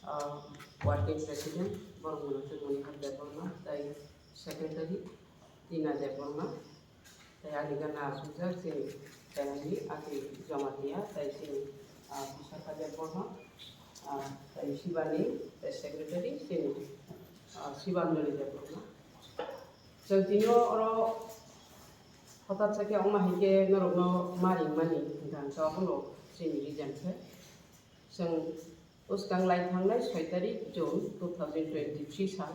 uh, Working President, Boromgana Chumani Debbarma, tai Secretary, Tina Debbarma, tai ani gana asukjak chini Tenali Ati Jamatia, tai chini, ah, Bisakha Debbarma, ah, tai Shivani, tai Secretary chini, ah, Shivandoli Debbarma. Chwng tini oro Hwnkhe wngma hai khe norokno ma ringmani hwnkha hwnkhe obono chini reason khe. Chwng bwskang lai thangnai soi tarik June two thousand twenty-three sal.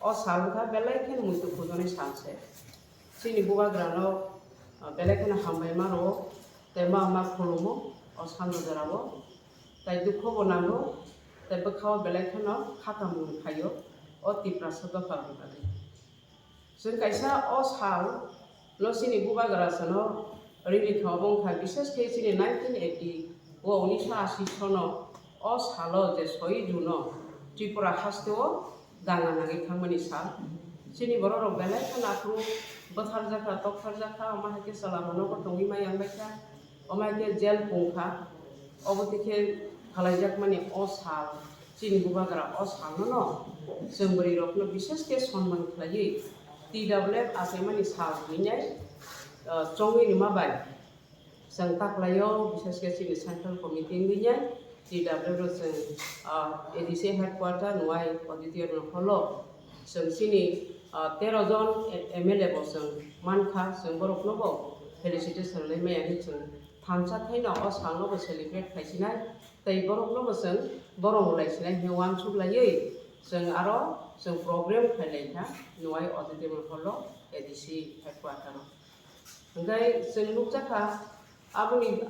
O sal wngkha belai kheno muitu khujaknai sal se. Chini bubagrano, ah, belai kheno hambai ma rwo, tei ma ma khulumo o sando jorao. Tai dukho bo nango, tei bwkhao belai kheno kha kamung phaio o Tiprasa dopha rwni bagwi. Chwng kaisa o sal no chini bubagra sano rini kha, obo wngkha bises khe chini nineteen eighty o unisho ashi sono o salo je soi June o Tripura haste o danga nangwi thangmani sal. Chini borok rok belai kheno aphuru bwtharjakha, toktharjakha, omo hai khe chwla rok nogo tongwi ma yang bai kha. Omo hai khe jail pung kha, obo twi khe khalaijakmani o sal, chini bubagra o salno no chwng bwrwi rokno bises khe sonman khlaiwi T W F achaimani sal hinwi, ah, chongwi rwma bai chwng ta khlaio, bises khe chini central committee wngwi T W F no chwng, ah, A D C headquarter Nwai auditorium hall o chwng chini, ah, tero jon M L A bo chwng mankha, chwng borokno bo felicitation lai maya hinwi chwng thansa thaino o salno bo celebrate khaisinai, tei borokno bo chwng borom rwlaisinai hinwi uansuk laiwi chwng aro chwng program khlailaikha Nwai auditorium hall o A D C headquarter o. Hwnkhe chwng nukjakha aboni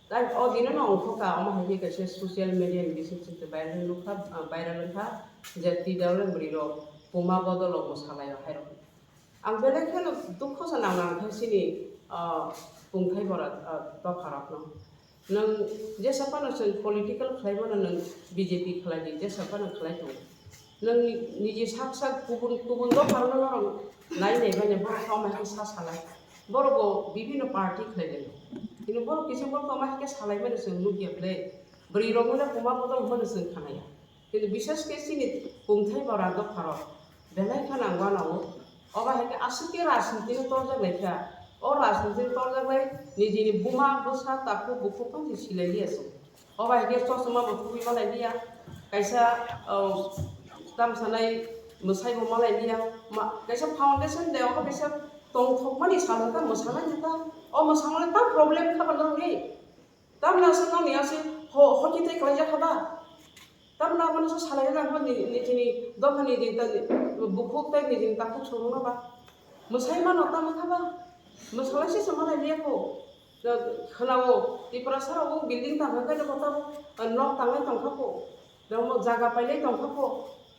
tai o dino no ongkhorkha, omo hai khe kaisa social media ni bising chwng viral nukha, ah, viral wngkha je T W F bwrwi rok puma bodol o mwsalai o hai rok. Ang belai kheno dukho se nang nang khe chini, ah, pungthai bora, ah, dopha rokno. Nwng jesa phano chwng political khlai mano, nwng B J P khlai di, jesa phano khlai tongo. Nwng ni-, niji sak sak kubun, kubun dopha rokno norok nai nai bai borok khe omo hai khe sa salai. Borok bo bibhinno party khlai lai. Kintu borok kisa borok omo hai khe salai mano chwng nukya ble. Bwrwi rokno le puma bodol hwnmano chwng khanaya. Kintu bises khe chini pungthai bora dopha rok belai kheno ang uanao. Obo hai khe aswk khe rajniti no torjak lai kha. O rajniti no torjak lai nijini buma bwsa takhuk bukhuk phano se silai liya se. Obo hai khe chosma bo thubui malai liya. Kaisa, oh, tamsanai mwsai bo malai liya. Ma-, kaisa foundation de obo kaisa tongthokmani sal ta mwsala ta. O mwsangmani ta problem kha ba norokni. Tamni aswk nokni aswk ho-, hoki tei khlaijak kha ba? Tamni abono se salai rwna hwnba ni, nijini dophani ni ta-, bukhuk tei nijini takhuk songwno ba? Mwsai mano tamo kha ba? Mwsalai se se manai liya kho. Khwnao Tiprasa rok building tangkha khe kotor nok tanglai tongkha kho. Ramo jaga pailai tongkha kho.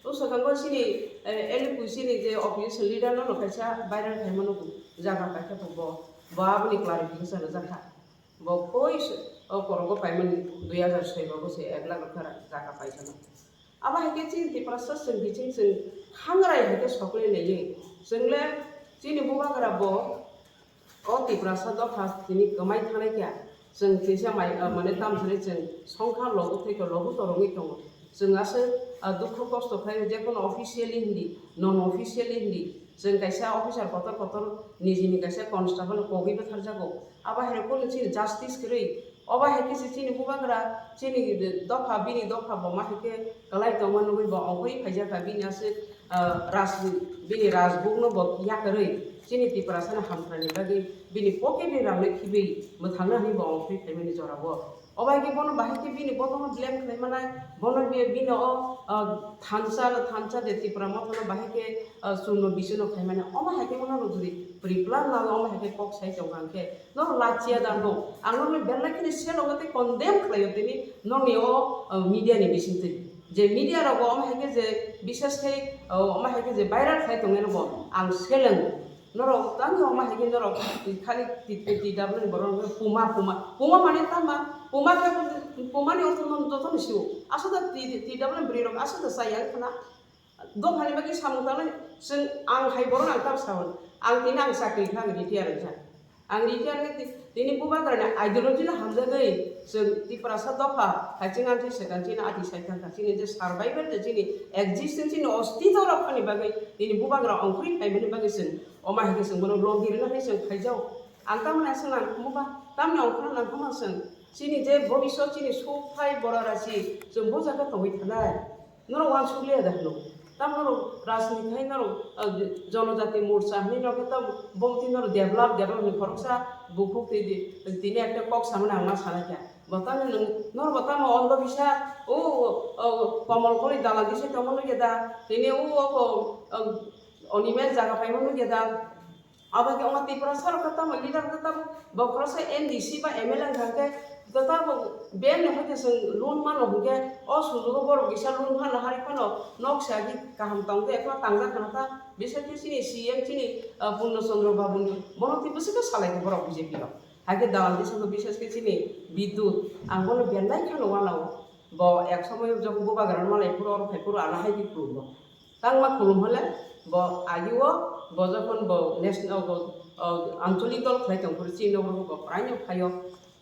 O swkango chini, eh, L P chini je opposition leader no kaisa viral khaimano jaga paikha kho bo. Bo aboni clarification rwjak kha. Bo koi se, o korogo paimani dui hajar soi rogo se ek lakh rok khe jaga paisano. Abo hai khe chini Tiprasa chwng biching chwng hangrai hai khe sokle naiwi. Chwng le chini bubagra bo o Tiprasa dopha tini kwmai thangnai khe chwng kisa mai, mane tamsani chwng songkha logo thai khe logo torogwi tongo. Chwng aswk, ah, dukhu kosto khlai je kono officially hindi, non officially hindi. Chwng kaisa officer kotor kotor nijini kaisa constable kogwi bwtharjago. Abo hai khe chini justice kwrwi. Obo hai khe se chini bubagra, chini dopha, bini dopha bo ma hai khe kwlai tongma nugwi bo ongkhorwi phaijak kha, bini aswk, ah, ras-, bini rajbuk no bo yakarwi chini Tiprasa no hamkrai ni bagwi bini pocket ni rang no khibwi mwthangna hinwi bo ongkhorwi phaimani jorao. Obo hai khe bono bahai khe bini bodol no blame khlai manai, bono bi-, bini o, ah, thansa, thansa de Tipra motha no bahai khe, ah, churno bichurno khai mani. Omo hai khe bono rw jodi pre-plan lago, omo hai khe kok sai tong kha hwnkhe, no lachiya da no. Ang no belai kheno se logo tei condemn khlai o tini nokni o, ah, media ni bising twi. Je media rogo omo hai khe je bises khai, ah, omo hai khe je viral khlai tong nai no bo ang seleng. Norok tamo omo hai khe norok khali T W ni borok puma, puma, puma mane tama, puma khe puma ni ortho no joto ni sio. Aswk da T W ni bwrwi rok aswk da chaya khna. Dophani bagwi samung tangnai chwng ang hai borok ang tamo sao. Ang tini ang chakri kha ang retire wngkha. Ang retire wngkha ti-, tini bubagra ni ideology no hamjagwi chwng Tiprasa dopha hai chwng ang thwi swkang chini ati sai thangkha. Chini je survival je chini existence chini ostito rok phani bagwi tini bubagra ongkhorwi phaimani bagwi chwng Omo hai khe chwng bono logi rwna hinwi chwng khaijao. Ang tamoni aswk nangkukma ba, tamni ongkhorna nangkukma chwng. Chini je bobisot chini suk phai bora rasi chwng bo jaga tongwi thanai. Norok uansuk liya da hwno? Tamo norok rajniti hai norok, ah, Jonojati Morcha hinwi norok khe tamo bomti norok develop, develop hinwi khoroksa bukhuk twi di, tini ekta kok samani ang ma sanai kha. Bo tamo nwng, norok bo tamo ondho bisa, o, o, Komol Koloi dalal di se tongma nukya da, tini o, o, o, Animesh jaga paima nukya da. Abo khe wngkha Tiprasa rok khe tamo leader khe tamo bo khoroksa M D C ba M L A wngkha khe tamo beng no hai khe chwng loan mano hwnkhe o sujugo borok kisa loan phano hari phano nok se agi kaham tong khe ekla tangjak khna ta bisai khe chini C M chini, ah, Purno Chandra Babu ni bono twi bwswk khe salai khe borok B J P rok hai khe dalal di sabo bisai khe chini Bidyut ang bono belai kheno wanao bo ek somoy jok bubagra malai phuru oro phai phuru ana hai di phuru bo. Tangma khulum hole bo agi o bo jokhon bo national bo, o, anchalik dol khlai tong phuru chini nokrogo bo praino phaio,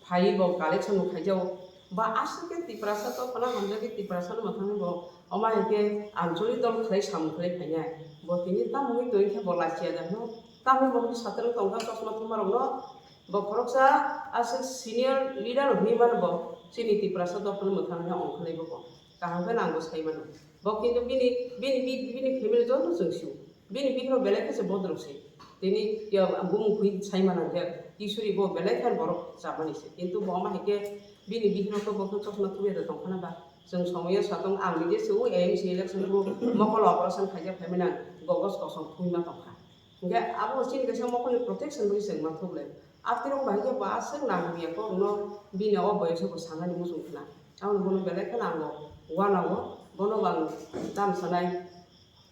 phaiwi bo collection bo khaijao. Ba aswk khe Tiprasa to khana hamjak khe Tiprasa no mwthangwi bo omo hai khe anchalik dol khlai samung khlai phainai. Bo tini tamo wngwi tongwi khe bo lachia da hwno. Tamo bo satrwng tongkha chosma thumarokno bo khoroksa aswk senior leader hwnwi mano bo chini Tiprasa to khana mwthangwi ongkhlai bo bo. Kaham khe nang bo sai mano. Bo kintu bini, bini, bini, bini family joto chwng sio. Bini bihikno belai khe se bodrok se. Tini ya bumung khwi sai mana je Kishori bo belai khe borok chamani se. Kintu bo ma hike bini bihikno to bo chosma thuya da tongkhana ba. Chwng somoyo satong ang nije se o A M C election bo mokol operation khaijak phaimani ang gogos kosom thwima tongkha. Hingke abo chini kaisa mokolni protection bai chwng manthoglai. Atirok bai khe bo aswk nangya kok no bini o boyos bo sanani muchung khna. Aboni bono belai kheno ang bo wanao bono bo ang dam sanai.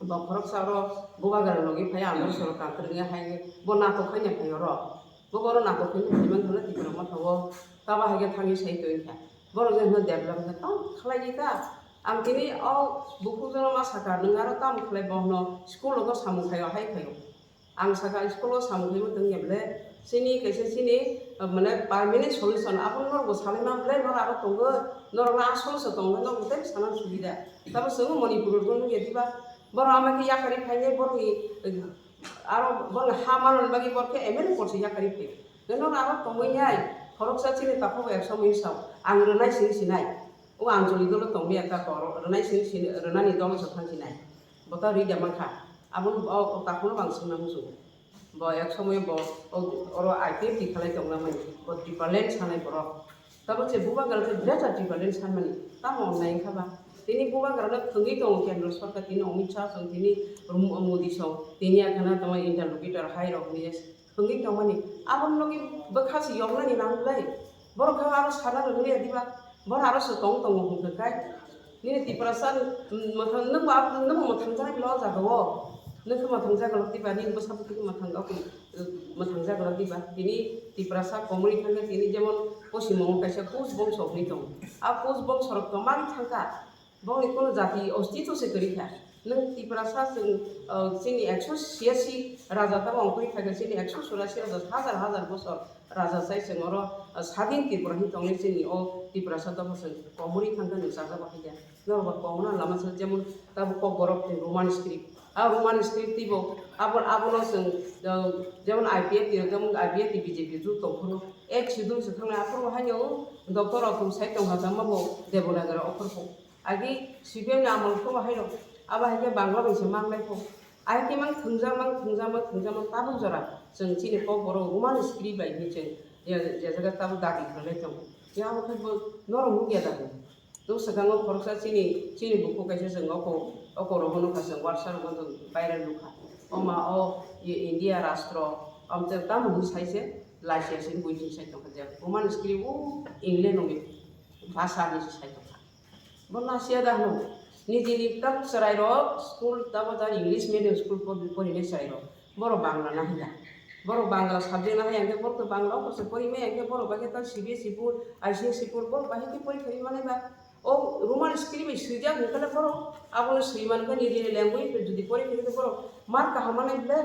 Bo khoroksa oro bubagra logi phai ang sorkar kwrwngya hai bo natok haino phai oro. Bo oro natok haino phai man hwnwi Tipra Motha o tabo hai khe thangwi sai tongkha. Borok je hwnwi develop khe tong khlai di ta. Ang tini o bukhuk jono ma sakha nwng aro tamo khlai bo hwno school rogo samung khaio hai khaio. Ang saka school o samung khaima tongya ble, chini kaisa chini, uh, mane permanent solution, abo norok bo salai ma ble, norok aro tongo, norok no asol se tongo, norok tei sana subida. Tamo chwng Manipur o nukya diba, borok ama khe yakarwi phainai, borok ni, uh, aro borok ni ha manani bagwi borok khe M L A porsa yakarwi phai. Norok aro tongwi nai, khoroksa chini takhuk bo ek somoi sao, ang rwnai sini sinai. O Anjali dolo tongwi ekta koro rwnai sini sini, rwnani dolo se thang sinai. Bo ta rida mankha. Abo o, o takhuk no bang swngna muchungo. Bo ek somoy bo o, oro I P F T khalai tongna mani. Bo Tipraland sanai borok. Tabo se bubagra khe greater Tipraland sanmani. Tamo onnai wngkha ba? Tini bubagra no thwngwi tongo Kendra Sorkar, tini Amit Shah song, tini Rum-, Modi song, tini akhana tamo interlocutor hai rok ni thwngwi tongmani. Aboni logi bwkha se yoknani nang ble. Borok khe aro sana rwgwi ya diba? Borok aro se tong tongo hwnkhe kai. Nini Tiprasa, mm, mwthang, nwng bo abo, nwng bo mwthang jani bwla o jaga o. Nwng khe mwthang jaga lok diba, nini bwsa bwtwi khe mwthang, mwthang jaga lok diba. Tini Tiprasa komorwi thangkhe tini jemon Poschim Bongo kaisa Kush bongso hwnwi tongo. A Kush bongso rok tongmani thangkha. Bongni kono jati ostito se kwrwi kha. Nwng Tiprasa chwng, uh, chini ekso chiyasi raja tamo ongkuri kha khe chini ekso churasi raja hajar hajar bosor raja chai chwng oro, uh, sadin Tripura hin tongnai chini o Tiprasa tamo chwng komorwi thangkha nwng chajago hai khe. Norok ba kongna lama se jemon tabuk kokborok twi Roman script. A Roman script twibo abo, abono chwng, uh, jemon I P F T rok jemon I P F T B J P jut tongphuru ek schedule se thangnai aphuru haino doctor rok thum sai tongha tamo bo Devanagari okhorkho. Agi C P M ni amol khe bo haino, abo hai khe Bangla bai se manglai kho. Ai khe mang thwngjak, mang thwngjak, mang thwngjak, mang tabuk jora. Chwng chini kokborok Roman script bai hinwi chwng je, je jaga tabuk dabi khlai tongo. Ya abo khe bo norok nukya da. To swkango khoroksa chini, chini bukhuk kaisa chwng oko, oko rogo nukha chwng WhatsApp rogo chwng viral nukha. Oma o ye India rastro, amtwng tamo hinwi sai se, lasia se buini sai tongkha je. Roman script o England o bhasha hinwi se sai tongkha. Bo nasiya da hwno. Nijini tak chwrairok school tamo jani English medium school por-, porinai chwrairok. Borok Bangla nahiya. Borok Bangla subject nahiya hwnkhe borok to Bangla o se porimaya hwnkhe borok bai khe tak C B S E board, I C S E board borok bai khe porikha ri manai ba. O Roman script bai swijak hwnkhe borok abono swi mankha nijini language bai jodi porikha hwnkhe borok mark kaham manai ble.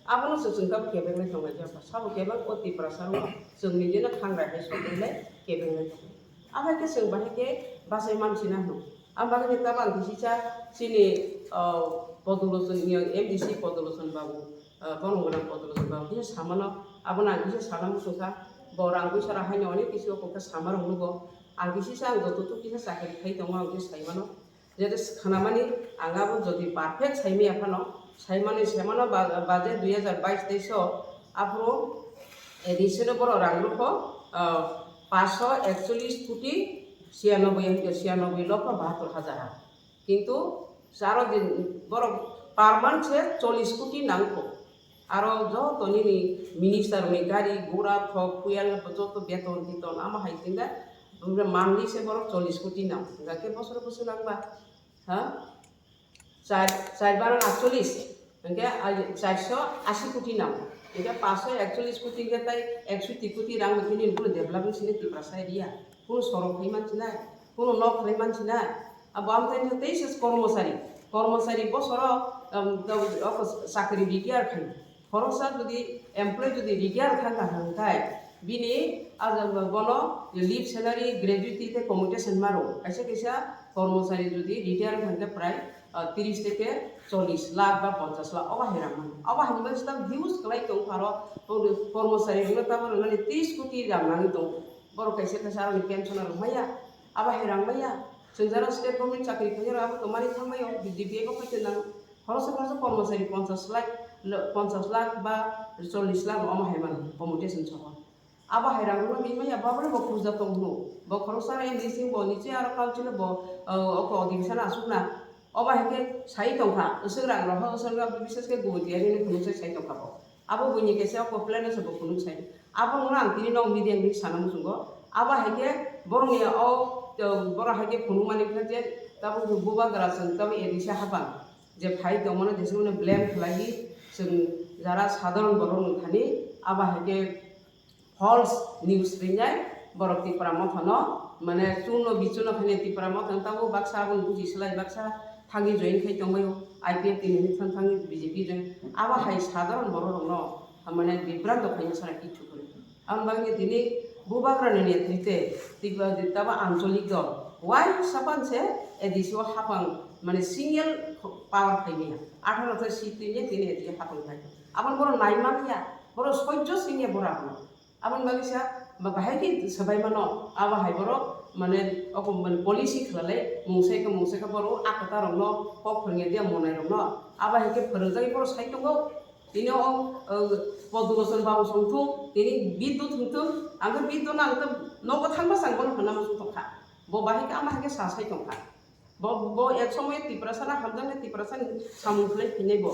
Abono se chwng tamo kebeng lai tongnai jeba. Sabo kebeng o Tiprasa rok chwng nijino khangrai hai songwi lai kebeng lai tongnai. Abo hai khe chwng bahai khe bachai mansi na hwno. Ang bagwi ni tabang kisi cha chini, ah, Podolochon, M D C Podolochon babu, ah, bono gwnang Podolochon babu kisa samano, abono ang kisa sana muchungkha, bo rang puisa rok haino onek kisi o kok khe sama rok nugo. Ang kisi cha ang joto tuk kisa chakri khai tongo, ang kisa sai mano. Jete khanamani ang abo jodi perfect saimaya phano, saimani saimano ba-, budget dui hajar bais teis o aphuru addition o borok rang rwkho, ah, paanch sho ekchollish koti siyanoboi, siyanoboi lokho bahatur hajar. Kintu aro din borok per month se chollish koti nangkho. Aro joto nini minister ni gari gura thok fuel joto beton teton ama hai tingda monthly se borok chollish koti nang. Hingkhe bosoro bosoro nangba, ha? Char, char barang atchollish, hingkhe ai char sho asi koti nang. Hingkhe paanch sho ekchollish koti hingkhe tai ek sho twi koti rang hingkhe nini bono development sini Tiprasa area. Kunu sorok khai mansinai, kunu nok khai mansinai. Abo amthai tei se kormosari, kormosari bosoro, um, oko chakri retire khai. Khoroksa jodi employee jodi retire kha kha hwnkhai, bini ajak bono leave salary, gratuity tei commutation maro. Kaisa kaisa kormosari jodi retire kha hwnkhe prai, ah, tris theke chollish lakh ba ponchash lakh obo hai rang mano. Obo hai bai sita huge kwlai tong pharo, kormosari rokno tabuk rwnani tris koti rang nangwi tongo. Borok kaisa kaisa aroni pension rok maya, abo hai rang maya. Chwng jara state government chakri khainai rok abo tongmani thangmai o, B D P bo khaito nang. Khoroksa khoroksa kormosari ponchash lakh, ponchash lakh ba chollish lakh omo hai mano commutation soho. Abo hai rang rwma bini maya babri bo khurja tong hwno. Bo khoroksa rai ni sing bo niche aro council bo, o, oko adhikeshana asukna. Obo hai khe sai tongkha, aswk rang rok, aswk rok, bises khe gumutiya rini phunuk sai sai tongkha bo. Abo buini kaisa oko plan se bo phunuk sai. Abo wngkha ang tini nok media ni sana muchungo. Abo hai khe borokni o, o, borok hai khe phunukmani wngkha je tabuk bubagra chwng tabuk A D C hapang je phai tongmano jeswk mano blame khlaiwi chwng jara sadharon borok wngthani abo hai khe false news rinai borok Tipra Motha no mane chunno bichunno khainai Tipra Motha no tabuk baksa aboni buji slai baksa thangwi join khai tongbaio I P F T ni thang thangwi B J P join abo hai sadharon borok rokno mane bibranto khaina sara kichu kwrwi. Aboni bagwi tini bubagrani netrite twibo tabo ancholik dol wai sapan se A D C o hapang mane single power khaimaya atharo ta seat tini tini A D C hapang khai aboni borok naima ya borok soijo singya borok abono. Aboni bagwi sa ba bahai khe swbai mano abo hai borok mane oko mane policy khwlalai mungsai khe mungsai khe borok a kwta rokno kok phwrwngya dia monai rokno abo hai khe phwrwngjagwi borok sai tongo. Tini o, o, Podubosor babu song thung, tini biddut hwn thung, ang khe biddut no ang khe nogo thangma chang bono hwnna muchung tongkha. Bo bahai khe ama hai khe sa sai tongkha. Bo, bo ek somoy Tiprasa na hamjaknai Tiprasa ni samung khlai phinai bo.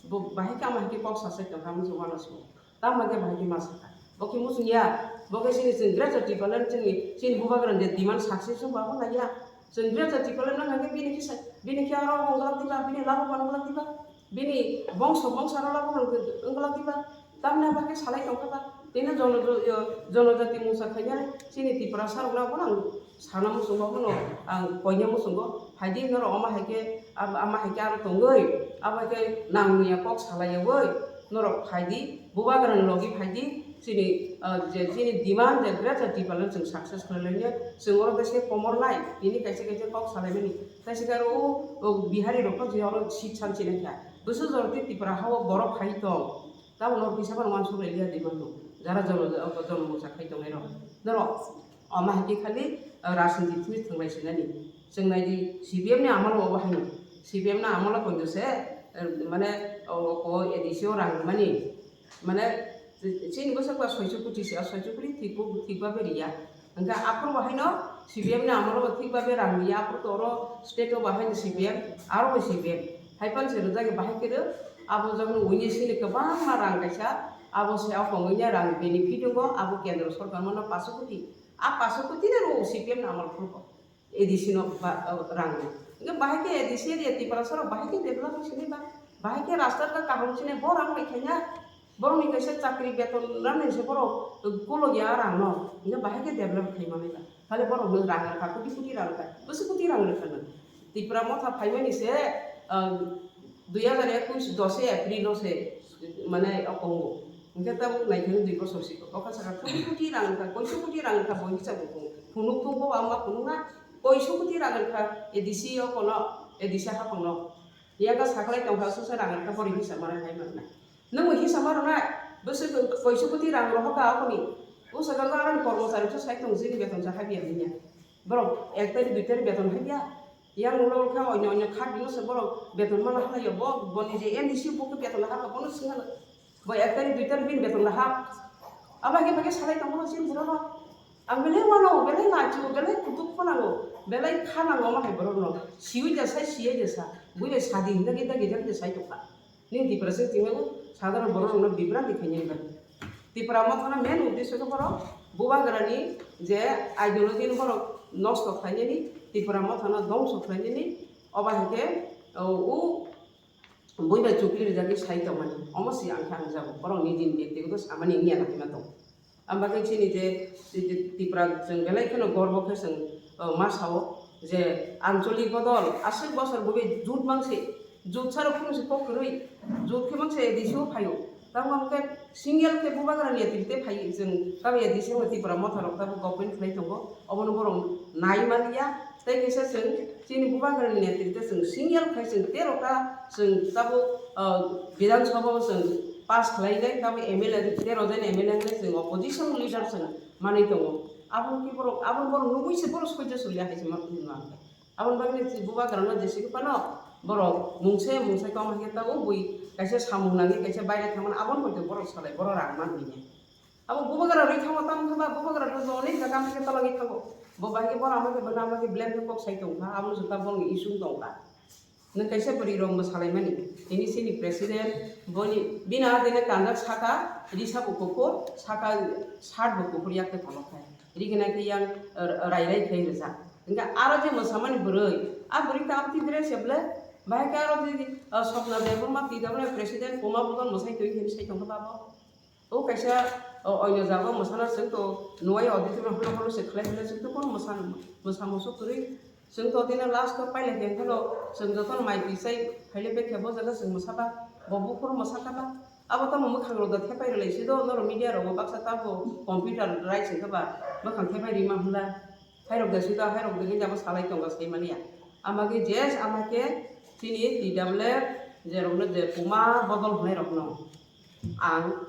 Bo bahai khe ama hai khe kok sa sai tongkha muchung uanamasing. Tamo khe bahai khe ma sakha. Bo khe muchung ya, bo khe chini chwng Greater Tipraland chini, chini bubagrani je demand success wng ba bo nai ya. Chwng Greater Tipraland no hai khe bini khe sa, bini khe aro wng glak diba, bini labo bono glak diba. Bini bongso bongsa rwla bo wng glak diba, tamni abo khe salai tongkha ba? Tini jono-, yo-, jonojati mungsa khainai chini Tiprasa rokno abono ang sana muchungo, abono ang koina muchungo. Phaidi norok omo hai khe, ab-, ama hai khe aro tongwi, abo hai khe nangya kok salaiyawi norok phaidi, bubagrani logi phaidi, chini, ah, je chini demand je Greater Tipraland chwng success khlai laina, chwng oro khe se komor nai, tini kaisa kaisa kok salaimani, kaisa khe aro o, o Bihari rok je oro seat sanchina kha. Bwswk jora tei Tipra ha-o borok phai tong, tabukno kisa phano uansuk lai liya di mano. Jara jono, jono mungsa khai tongnai rok. Norok, omo hai khe khali, eh, rajniti thwi thwng lai sinani. Chwng nai di, C P M ni amolo obo haino. C P M ni amolo koido se, eh, mane, o, o A D C o rang rwmani. Mane, chini bwswk ba soiso koti se, soiso koti thik bo, thik ba beri ya. Hingkhe aphuru bo haino C P M ni amolo bo thik ba berang ya, aphuru to oro state o bo haino C P M, aro bo C P M. Hai phano se rijak bahai khe rw, abo jokno uini sini kwbangma rang kaisa, abo se o kongwi ya rang benefit wngo, abo kendro sorkar mano paso koti. A paso koti no rw C P M ni amol phuru bo. A D C no ba, rang rw. Hingkhe bahai khe A D C area Tiprasa rok bahai khe develop wng sinai ba, bahai khe rasta kaham wng sinai bo rang bai khaina. Borokni kaisa chakri beton rwmani se borok kolokya a rangno, hingkhe bahai khe develop khai manwi ba. Hale borokno rang rwkha, koti koti rang rwkha, bwswk koti rang rwkha nang. Tipra Motha phaimani se, ah, dui hajar ekush doshe April o se, mane, o Kongo. Hingkhe tabuk naikhe dui bosor siko. Bokha saka koti koti rang rwkha, koiso koti rang rwkha, bo hisab bo phunuk thung bo ama phunuk na, koiso koti rang rwkha, A D C o kono, A D C haphangno. Yaga saklai tongkha, sosa rang rwkha, borok hisab mara hai manna. Nwng bo hisab ma rwnai, bwswk koiso koti rang rohor kha aboni. O saka aroni kormochari so sai tong, chini beton sa habya hinya. Borok ek tarikh dui tarikh beton habya. Yang ulo khe onyo onyo kha bino se borok beton mala halai yo, bo boni je M D C bo khe beton ha bono swng hala. Bo ek tarik dui tarik bini beton ha. Aba khe bage salai tongo sin buro no. Ang belai wano, belai nachu, belai kutuk khonango, belai khanango ma hai borok no. Siwi ja sai, siya ja sa. Bui bai sadi hinda hinda gejak je sai tokha. Nini Tiprasa tingmani sadharon borok rokno bibranti khainani bagwi. Tipra Mothano main uddesho khe borok bubagrani je ideology ni borok nosto khlainani, Tipra Mothano dongso khlainani, oba hai khe, o, u bui bai chukli rijagwi sai tongmani. Omo si ang khe ang jago. Borok nijini byaktigoto samani wngya na hwnma tong. Ang bagwi chini je, je, je Tipra chwng belai kheno gorbo khe chwng, o, ma sao je ancholik bodol aswk bosor bwbwi jut mangse, jut saro phunukse kok kwrwi, jut khe mangse A D C o phaio. Tamo hwnkhe single khe bubagra ni A D C tei phai chwng tamo A D C o Tipra Motha rok tamo government khlai tongo, obono borok nai manya. Tei kisa chwng chini bubagrani netrite chwng single khai chwng tero ta chwng tabuk, ah, Bidhan Sabha o chwng pass khlainai, tabuk M L A tero jon M L A wngwi chwng opposition leader chwng manwi tongo. Abo khe borok, abo borok nugwi se borok soijo solia hai se ma phunukno ang khe. Aboni bagwi chini bubagrano jeswk phano borok mungsa mungsa tong hai khe tabuk bui kaisa samung nangwi kaisa baire thangmani aboni bagwi borok salai borok rang manliya. Abo bubagra rwi thango, tamo khe ba bubagra rwi bo onek jaga ama khe tologwi thango. Bo bai khe bono ama khe, bono ama khe blame khe kok sai tong kha, abo no jota boni issues tong kha. Nwng kaisa bwrwi rok bo salai mani, tini chini president, boni, bini adini kanjak saka, risa bo kuphur, saka shirt bo kuphur, yak tei kolok khai. Rigina khe yang, eh, rai rai khai rijak. Hingke aro je mwsamani bwrwi, a bwrwi ta aboni dress ya ble, bahai khe aro je, eh, Swapna Debbarma, T W F president, Puma Bodol mwsai twi hwnwi sai tong kha ba bo. O kaisa, o, oino jaga o mwsana chwng to nuwai auditorium hwnwi hwnwi se khlai hwnwi chwng to kono mwsa, mwsa musu kwrwi. Chwng to tini last o pailai khe hwnkhe no chwng jotono mai twi chai phailai bai khe bo jaga chwng mwsa ba, bo buphuru mwsa kha ba. Abo tamo mwkhang rok da thepai rwlai si do, norok media rogo baksa tamo computer rai chwng khe ba mwkhang thepai rima hwnla. Hairok da si do, hairok da hwnwi abo salai tongo sai mani ya. Ama khe jes ama khe chini T W F je rok no je Puma Bodol hwnwi rok no ang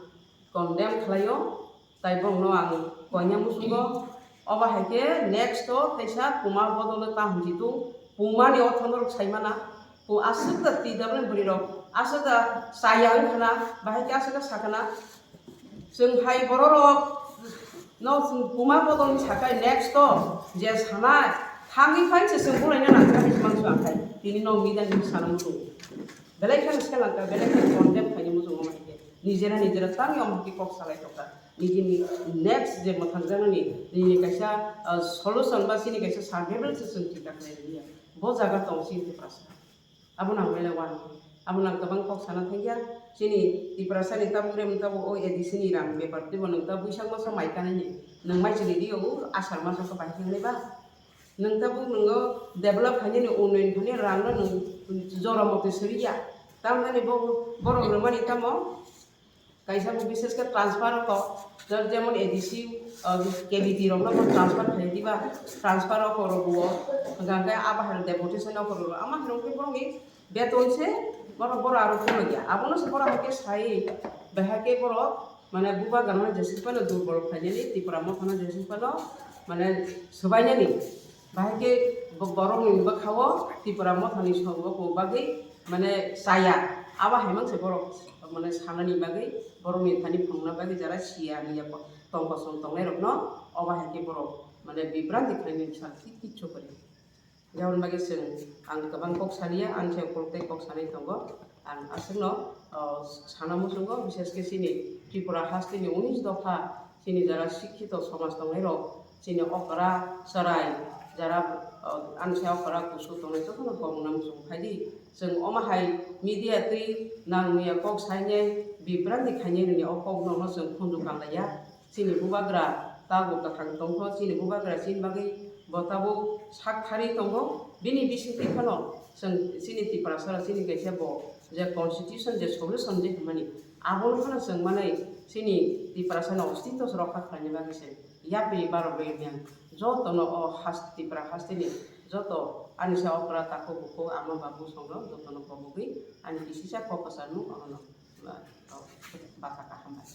condemn khlaio, tai borokno ang koina muchungo. Obo hai khe next o teisa Puma Bodol no ta hwnji tung, Puma ni ortho norok sai mana, pu aswk da T W F bwrwi rok aswk da chaya wng khna, bahai khe aswk da sa khna, chwng hai borok rok no chwng Puma Bodol ni sakai next o je sanai thangwi phai se chwng bulaina nangkha hai se mangso ang khai tini no media ni sana muchung. Belai kheno se langkha, belai kheno condemn khaini muchungo hai khe. Nijera nijera tangwi omo hai khe kok salai tongkha. Nijini next je mwthangjaknani nini kaisa, ah, solution ba chini kaisa survival se chwng chinta khlai liya. Bo jaga tong chini Tiprasa. Abono ang belai uanw. Abono ang kwbang kok sana thangya. Chini Tiprasa ni tabuk rem tabuk o A D C ni rang bepar twibo nwng ta buisang masa mai kanani. Nwng mai chini rio o asar masa khe bai thangnai ba. Nwng tabuk nwng develop khainani, unnoyon khainani rang no nwng jora motoi soriya. Tamoni bo borok rwmani tamo kaisa bo bises khe transfer rok, jemon A D C, uh, K B T rok no transfer khai diba, transfer rok rw o, hwnkha khe abo hai deputation rok rw o, ama hai rok khe borok ni beton se borok, borok aro phunukya. Abono se borok hai khe sai, bahai khe borok, mane, bubagrano jeswk phano durbol khlainani, Tipra Mothano jeswk phano, mane, swbainani. Bahai khe bo-, borokni bwkha-o Tipra Mothani songbo bagwi, mane, chaya. Abo hai mang se borok, mane, sanani bagwi, borokni thani phunukna bagwi jara siya, hiya, tong kosong tongnairokno, obo hai khe borok, mane, bibranti khlainani bwskango kichu kwrwi. Jaboni bagwi chwng, ang kwbang kok saliya, ang se kok tei kok sanai tongo. Ang aswkno, o, sana muchungo, bises khe chini Tripura hasteni unis dopha, chini jara sikhito somaj tongnairok, chini okra chwrai, jara, o, ani se okra kusu tongnai jotono kok wngna muchungo. Phaidi, chwng omo hai media twi nang nuya kok sainai, bibranti khainai nini o kok nono chwng khunju kanlaiya. Chini bubagra tabuk kwthang tongkho, chini bubagra chini bagwi bo tabuk sak thari tongo. Bini bisingtwi phano chwng chini Tiprasa rok chini kaisa bo je constitution je solution je hwnmani, abono phano chwng manwi chini Tiprasa no ostitto rokha khlaina bagwi se yapri baro beri yang jotono o has-, Tipra hasteni joto ani sa okra takhuk bukhuk ama babu songno jotono kobogwi ani kisisa kok kwcharmung abono, ah, basa kaham bai.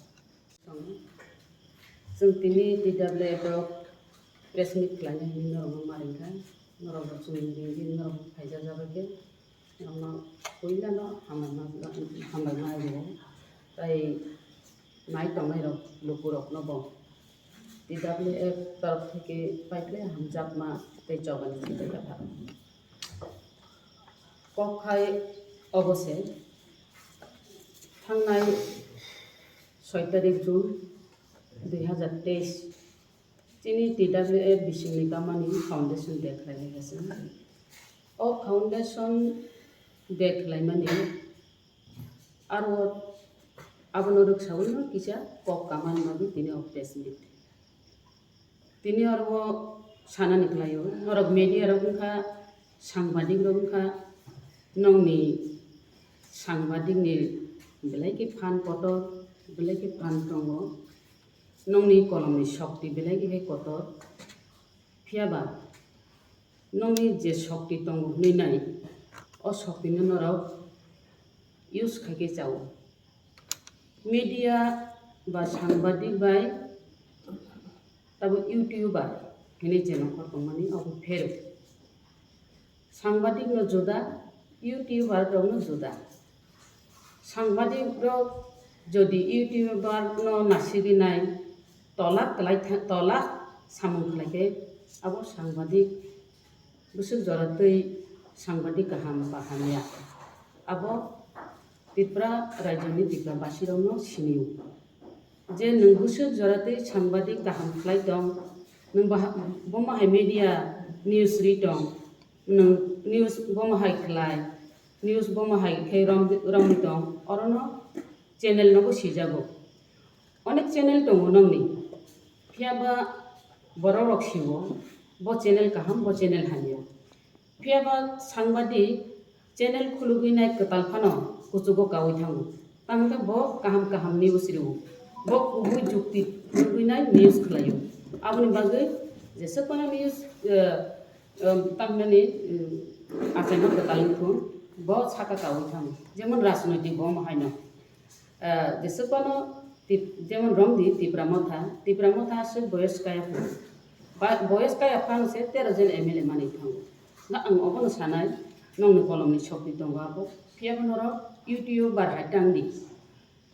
Chwng tini T W F rok press meet khlainai hwnwi norokno ma ringkha. Norok bo chwng ringdi, norok bo phaijak jagwi khe norokno puilano hambai ma, hambai ma rio. Tai nai tongnai rok lukurokno bo T W F torof theke paikhlai hamjakma tei chobani simi kaphar. Kok hai obo se, thangnai soi tarik June dui hazar teis chini T W F bisingni kamani foundation day khlainai kaisa. O foundation day khlaimani aro abono rwksaui no kisa kok kamani bagwi tini o press meet. Tini oro o sanani khlaio, norok media rok wngkha, sangbadik rok wngkha, nongni sangbadik ni belai khe phan kotor, belai khe phan tongo, nongni kolomni sokti belai khe kotor, phiyaba nongni je sokti tongo hwnwi nai, o soktino norok use khai khe chao. Media ba sangbadik bai tabo YouTuber hwnwi je nongkhor tongmani abo phero. Sangbadik no juda, YouTuber rok no juda. Sangbadik rok jodi YouTuber no nasigwi nai, tola kwlai tha-, tola samung khlai khe abo sangbadik bwswk jora twi sangbadik kaham ba hamya. Abo Tripura rajyoni Tripura basirokno sinio. Je nwng bwswk jora twi sangbadik kaham khlai tong, nwng baha-, bomo hai media news ri tong, nwng news bomo hai khlai, news bomo hai khe rom-, romwi tong, orono channel nogo sijago. Onek channel tongo nongni, phiyaba borok rok sio, bo channel kaham, bo channel hamya. Phiyaba sangbadik channel khulugwi nai kwtal phano kuchugo kaui thango. Tamo khe bo kaham kaham news rio. Bo kubui jukti khulugwi nai news khlaio. Aboni bagwi jeswk phano news, eh, em, tamhinani, em, achaima kwtal wngthung, bo saka kaui thango. Jemon rajnoitik bo omo haino. Ah, jeswk phano Tip-, jemon romdi Tipra Motha, Tipra Motha aswk boyos kaya phano. Ba-, boyos kaya phano se tero jon M L A manwi thango. Nga ang obono sanai, nongni kolomni sokti tongo abo. Phiya bo norok YouTuber hai tangdi.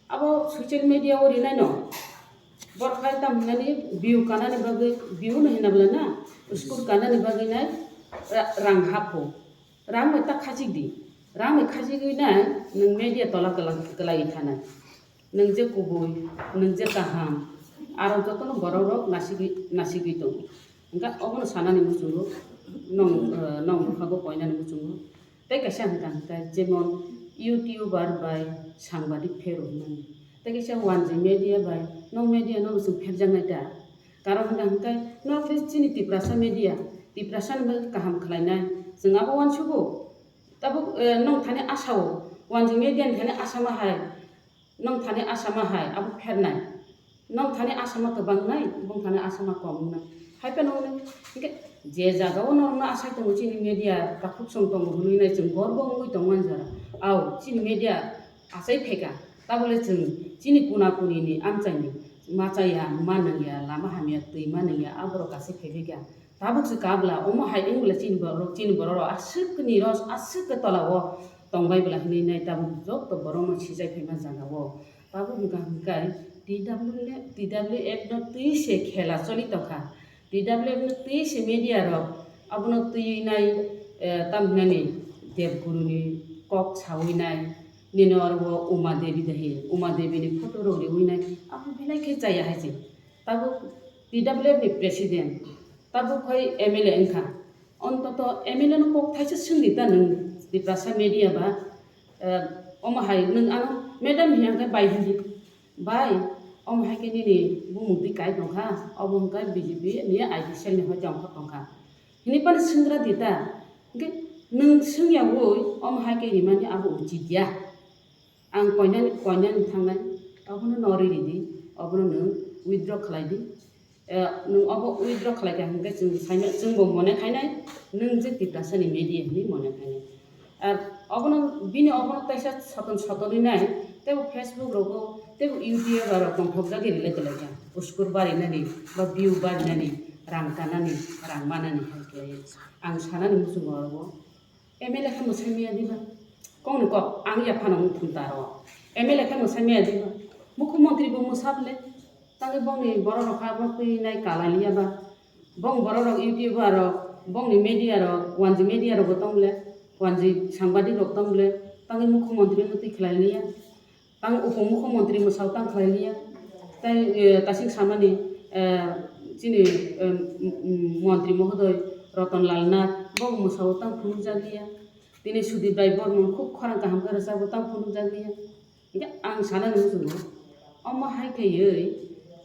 Abo social media o rinai no. Borok hai tamo hinani view kanani bagwi, view no hina bwla na, skur kanani bagwi nai ra-, rang hapho. Rang bai ta khachik di. Rang bai khachigwi nai nwng media tola kwla-, kwlaiwi thanai. Nwng je kubui, nwng je kaham, aro jotono borok rok nasigwi, nasigwi tongo. Hwnkhe obono sanani muchungo, nong, eh, nong bwkhago koinani muchungo. Tei kaisa hwnkha hwnkhe jemon YouTuber bai sangbadik phero hwnmani. Tei kaisa wanjwi media bai nong media no chwng pherjaknai ta. Karon hwnkha hwnkhe nokhe chini Tiprasa media, Tiprasa ni bagwi kaham khlainai. Chwng abo uansugo. Tabuk, eh, nong thani asao, wanjwi media ni thani asama hai, nong thani asama hai, abo phernai. Nong thani asama kwbang nai, bong thani asama kom nai. Hai phano hwnwi, hwnkhe je jaga o norokno asai tongo chini media, takhuk song tongo hwnwi nai chwng gorbo wngwi tongo ani jora. Ao, chini media achai phaikha, tabole chwng chini kuna kuni ni amchaini machaya, manwngya, lama hamya, twi manwngya, aborok achai phaiphai kha. Tabuk se kabla, omo hai wng bwla chini borok, chini borok rok aswk ni ros, aswk khe tola o tong bai bwla hinwi nai tabuk joto borok no sijai phaima jaga o. Tabuk hwnkha hwnkhe T W F, T W F no twi se khela choli tongkha. T W F no twi se media rok abono twiwi nai, eh, tamhinani Debguru ni kok sawi nai, nini oro o Uma Devi dahi, Uma Devi ni photo rok riwi nai, abo belai khe chaya hai se. Tabuk T W F ni president, tabuk hai M L A wngkha. Ontoto M L A no kok thaisa swngdi ta nwng Tiprasa media ba, eh, omo hai nwng ano madam hiya hwnkhe bai hindi. Bai, omo hai khe nini bumung twi kai tongkha, obo hwnkhe B J P ni I T cell ni hoite ongkhor tongkha. Hini phano swnggra di ta, hwnkhe nwng swngyaui omo hai khe rimani abo uchit ya. Ang koinani, koinani thangnai, obono no ri ridi, obono nwng withdraw khlai di. Eh, nwng obo withdraw khlai kha hwnkhe chwng saimano, chwngbo mone khainai, nwng je Tiprasani media hinwi mone khainai. Ar obono, bini obono taisa soton sotonwi nai, teibo Facebook rogo, teibo YouTube rok tongthokjagwi relate khlai kha. Uskur barinani, ba view barinani, rang kanani, rang manani hai khlai ang sanani muchungo oro. M L A khe mwsai maya diba? Kokni kok ang ya phano wng thung ta ro. M L A khe mwsai maya diba? Mukhyamantri bo mwsa bole. Tangwi bongni borok rok kha bo twi nai kalai liya ba. Bong borok rok YouTuber rok, bongni media rok, wanji media rok bo tong bole. Wanji sangbadik rok tong bole. Tangwi mukhyamantri no twi khlai liya. Tang upomukhyamantri mwsao tang khlai liya. Tai, eh, tasing samani, eh, chini, eh, m-, m-, montri mohodoi Ratan Lal Nath, bo mwsao tang phunukjak liya. Tini Sudip Rai Bormon khub khorang kaham khe rwchapbo tang phunukjak liya. Hinkhe ang sanani muchungo, omo hai khaiwi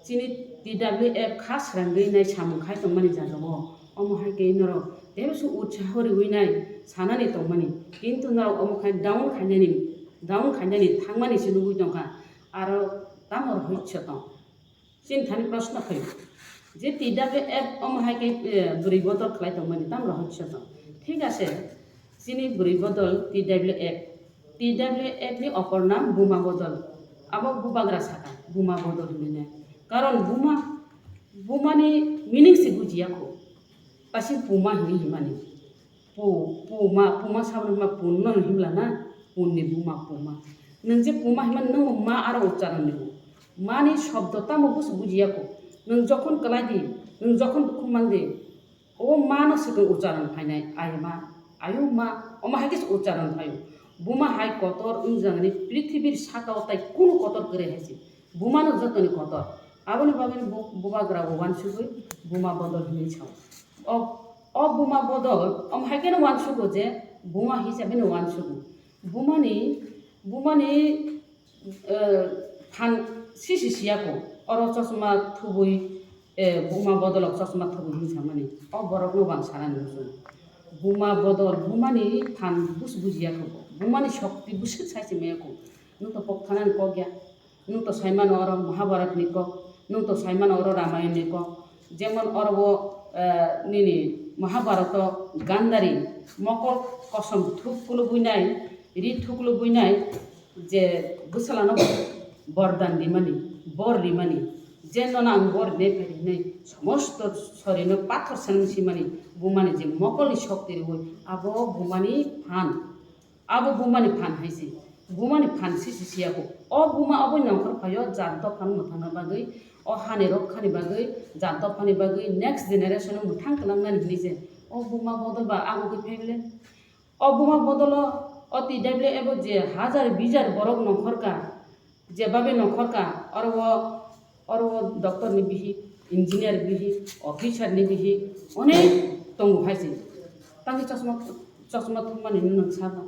chini T W F kha srangwi nai samung khai tongmani jagao, omo hai khe norok teibo se utsaho riwi nai sanani tongmani, kintu norok omo khai down khainani, down khainani thangmani se nugwi tongkha, aro tamo rohorso tong? Chini thani proshno phaio je T W F omo hai khe, eh, bwrwi bodol khlai tongmani tamo rohorso tong? Thik ase, chini bwrwi bodol T W F, T W F ni opor nam Buma Bodol, abo bubagra saka Buma Bodol hinwi nai. Karon Buma, Buma ni meaning se bujiya kho. Kaisa puma hinwi himani. Pu-, puma, puma saboni hima pun no himla na, pun ni buma puma. Nwng je puma himani nwng ma aro uchcharon ni bo. Mani shobdo tamo busu bujiya kho. Nwng jokhon kwlai di, nwng jokhon dukhu man di, o ma no swkang uchcharon phainai, ai ma, ayu ma, omo hai khe se uchcharon phaio. Buma hai kotor wng jagani prithibir saka o tai kunu kotor kwrwi hai se. Buma no jotoni kotor. Aboni bagwi bo-, bubagra bo wansugwi Buma Bodol hinwi sao. O, o Buma Bodol, omo hai kheno wansugo je Buma hisabe no wansugo. Bumani, Bumani, eh, phan sisi siya kho. Oro chosma thubui, eh, Buma Bodolok chosma thubui hinwi samani. O borok no bo ang sanani muchungo. Buma Bodol, Bumani phan bus bujiya kho. Bumani shokti bwswk sai se maya kho. Nwng to pok thanani kok ya. Nwng to saimano oro Mahabharat ni kok, nwng to saimano oro Ramayan ni kok. Jemon oro bo, eh, nini Mahabharat o Gandhari mokol kosom thuk kulubui nai, ri thuk kulubui nai, je bwsala no bordan rimani, bor rimani, je nono ang bor rinai phai rinai, somosto sori no pathor sanwi simani, bumani je mokol ni shokti riwi, abo bumani phan. Abo bumani phan hai se. Bumani phan sisi siya kho. O buma obo nongkhor phaio jat dophano mwthangna bagwi, o hani rok khani bagwi, jat dophani bagwi, next generation o mwthang kwlangnani hinwi se. O Buma Bodol ba abo khe phai bole. O Buma Bodol o, o T W F o je hajar bijar borok nongkhor ka, je babe nongkhor ka, oro o Oro o doctor ni bihik, engineer bihik, officer ni bihik, onek tongo hai se. Tangwi chosma, chosma thumani nwng saba.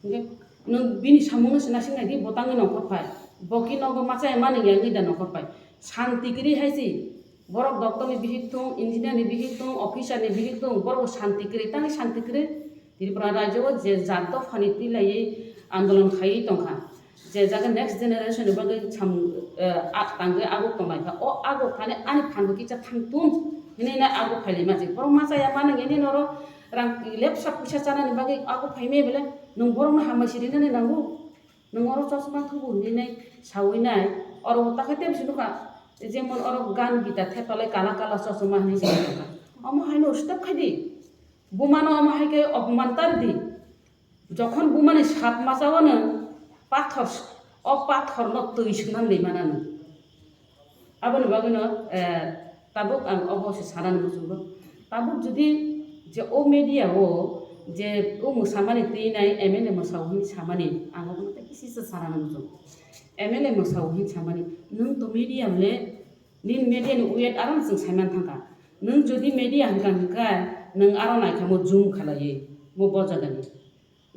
Hingke nwng bini samung no se naising nai di, bo tangwi nongkhor phai. Bo ki nogo machaya mani ya wngwi da nongkhor phai. Shanti kwrwi hai se. Borok doctor ni bihik thung, engineer ni bihik thung, officer ni bihik thung, borok bo shanti kwrwi, tangwi shanti kwrwi. Tripura rajyo o je jat dophani twi laiwi andolon khaiwi tongkha. Je jaga next generation ni bagwi samung, eh, a-, tangwi aguk tonglaikha. O aguk thani ani phanbo kisa thangtung hinwi nai aguk phailai masi. Borok machaya mani nini noro rang lepsa puisa chanani bagwi aguk phaimai bole nwng borokno hambai sirinani nango. Nwng oro chosma thubu hinwi nai sawi nai. Oro bo takhai tei bisi nukha. Jemon oro gan gita thepalai kala kala chosma hinwi se nukha. Omo haino stop khai di. Bumano omo hai khe opman tar di. Jokhon bumani sap masa o nwng pathor s-, o pathor no twi swknang di mana nwng. Aboni bagwi no, eh, tabuk ang obo se sanani muchungo. Tabuk jodi je o media o je o mwsamani twi nai M L A mwsao hin samani ang obo no tei kisi se sanani muchungo. M L A mwsao hin samani nwng to media le nini media ni uyat aram chwng saiman thangkha. Nwng jodi media hwnkha hwnkhe nwng aro naikha mo zoom khalaiwi mo bo jagani.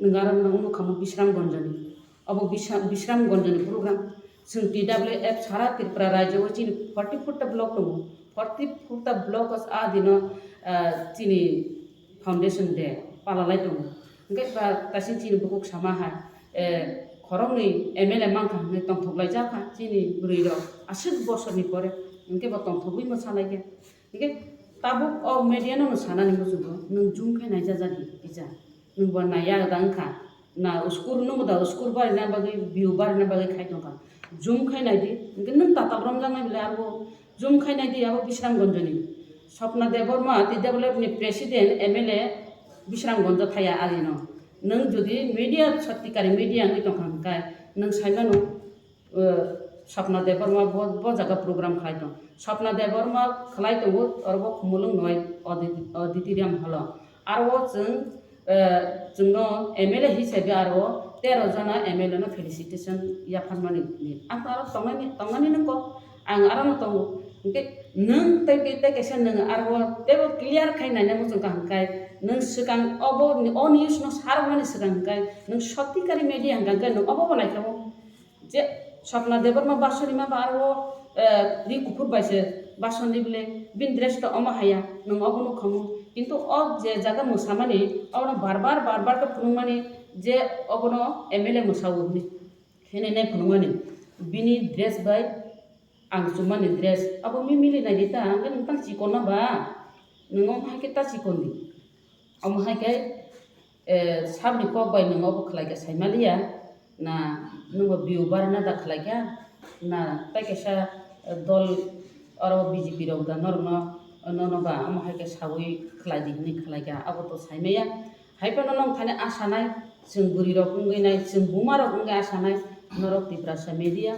Nwng aro nwng nukha mo Bisramganjani. Obo Bisra-, Bisramganjani program. Chwng T W F sara Tripura rajyo o chini forty four ta block tongo. Forty four ta block o a dino, ah, chini foundation day palalai tongo. Hwnkhe ba tasing chini bukhuk sama hai, eh, khoroknwi M L A mankha hwnwi tongthok laijakha chini bwrwi rok aswk bosorni pore. Hwnkhe bo tongthogwi mwsa laikha. Hingke tabuk o media no sanani muchungo, nwng zoom khe naijajak di kisa. Nwng bo naiya da wngkha. Na uskur nwng da uskur barina bagwi, view barina bagwi khai tongkha. Zoom khai nai di, hingke nwng tatal romjaknai bwle abo zoom khai nai di, abo Bisramganjani. Swapna Debbarma, T W F ni president, M L A, Bishramganj thaya arino. Nwng jodi media, sottikari media wngwi tongkha hwnkhe, nwng saimano, eh, Swapna Debbarma bo, bo jaga program khlai tong. Swapna Debbarma khlai tongo, oro bo Khumulwng noi audit-, auditorium hall o. Aro chwng, eh, chwngno M L A hisabe aro tero jona M L A no felicitation yapharmani ni. Ang aro tongnani, tongnani nungkho. Ang aro no tongo. Hwnkhe nwng tei, tei, tei kaisa nwng aro teibo clear khai naina muchung ka hwnkhe nwng swkang obo ni, o news no sarokmani swkang hwnkhe nwng sottikari media hwnkhe nwng obo bo naikha o. Je Swapna Debbarma basonima ba aro, eh, ri kuphur bai se basonli bile, bini dress to omo haya, nwng obo nukha mu. Kintu o je jaga mwsamani, obono bar bar, bar bar khe phunukmani je obono M L A mwsao hinwi. Hinwi nai phunukmani, bini dress bai ang chumani dress, abo mi mili nai di ta, hwnkhe nwng tang chikon na ba? Nwng omo hai khe ta chikon di. Omo hai khe, eh, sabni kok bai nwng obo khlai kha sai maliya, na nwng bo view barna da khlai kha, na tei kaisa, eh, dol oro B J P rok da norokno, nono ba omo hai khe saui khlai di hinwi khlai kha, abo to sai maya. Hai phano nwng thani asa nai, chwng bwrwi rok wngwi nai, chwng buma rok wngwi asa nai, norok Tiprasa media,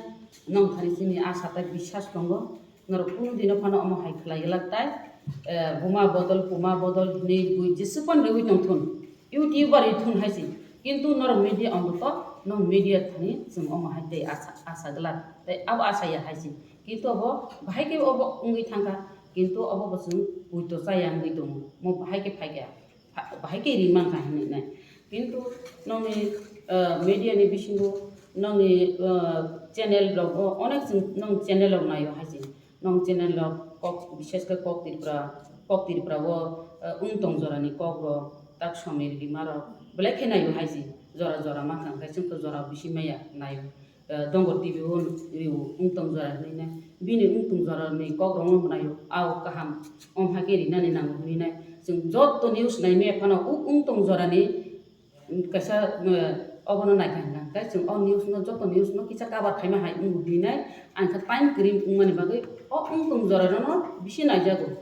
nwng thani chini asa tei biswas tongo. Norok kunu dino phano omo hai khlai glak tai, eh, buma bodol, puma bodol hinwi bui jeswk phano riui tong thun, YouTuber ri thun hai se. Kintu norok media onto to, nwng media thani chwng omo hai tei asa, asa glak. Tei abo asa ya hai se. Kintu obo bahai khe obo wngwi thangkha. Kintu obo bo chwng poito chaya wngwi tongo. Mo bahai khe phai kha. Pha-, bahai khe ri mankha hinwi nai. Kintu nongni, ah, media ni bisingo nongni, ah, channel rok bo onek chwng nong channel rok naio hai se. Nong channel rok kok, bishes khe kok Tripura, kok Tripura o, ah, wng tong jora ni kok rok, tak Samir Rima rok belai khe naio hai se. Jora jora mankha hwnkhe chwng to jora bisi maya naio. Eh, Dongor T V o rio wng tong jora hinwi nai. Bini wng tong jora ni kok rok no mwnaio. Ao kaham, om hai khe rinani nango hinwi nai. Chwng joto news nai me phano u wng tong jora ni, mm, kaisa, eh, obono nai kha hwnkha. Tei chwng o news no, joto news no kisa cover khaima hai wng di nai. Ang kha time kwrwi wng mani bagwi o wng tong jora no bisi nai jago.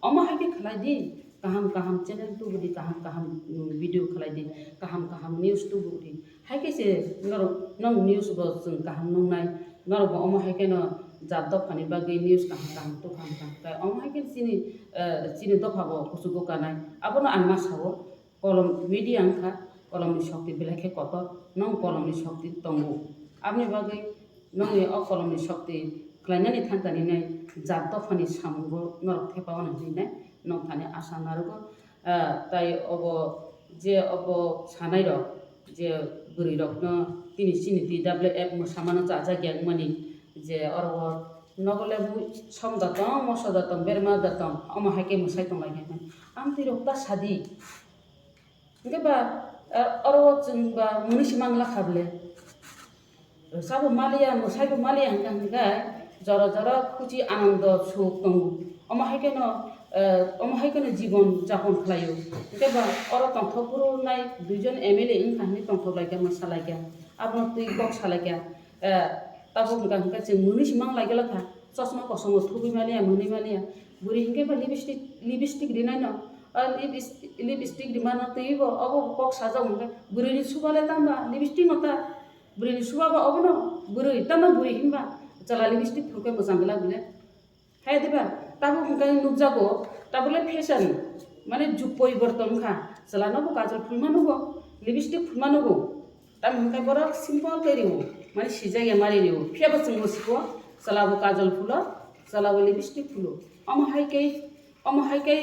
Omo hai khe khlai di, kaham kaham channel tubu di, kaham kaham, mm, video khlai di, kaham kaham news tubu di. Hai khe se norok, nong news bo chwng kaham nuknai, norok bo omo hai kheno jat dophani bagwi news kaham kaham tubukha hwnkha. Tai omo hai khe chini, eh, chini dopha bo kuchugo kanai. Abono ang ma sao, kolom media wngkha, kolomni shokti belai khe kotor, nong kolomni shokti tongo. Aboni bagwi nongni o kolomni shokti khlainani thangkani nai jat dophani samungo norok thepa wana hinwi nai nong thani asa narugo. Ah, tai obo je obo sanai rok, je bwrwi rokno tini chini T W F mwsamano chajak ya wngmani, je oro o nogo lebu som da tong, moso da tong, berma da tong, omo hai khe mwsai tong lai khe. Amtwi rok ta sadi. Hwnkhe ba, eh, oro o chwng ba mwnwi se mang lakha bwle. Rwchabo maliya, mwsaibo maliya hwnkha hwnkhe jora jora khuchi anando suk tongo. Omo hai kheno, eh, omo hai kheno jibon japon khlaio. Hwnkhe ba oro tongthok phuru nai duijon M L A wngkha hinwi tongthok laikha, mwsa laikha. Abono twi kok sa laikha. Eh, tabuk hwnkha hwnkhe chwng mwnwi se mang lai glak kha. Chosma kosom bo thubui maliya, mwnwi maliya. Bwrwi hwnkhe ba lipstick, lipstick rinai no. Ah, lipis-, lipstick rimano twibo obo kok sajak hwnkhe bwrwini suba le tamo ba lipstick no ta. Bwrwini suba ba obono bwrwi, tamo bwrwi hinba chwla lipstick phurkhe mwchang glak bile. Hai diba? Tabuk hwnkhe nukjago, tabuk le fashion, mane jug poriborton wngkha. Chwla no bo kajol phulma nugo, lipstick phulma nugo. Tamo hwnkhe borok simple khe rio, mane sijak ya mari rio. Phiya bo chwng bo siko, chwla bo kajol phulo, chwla bo lipstick phulo. Omo hai khe Omo hai khe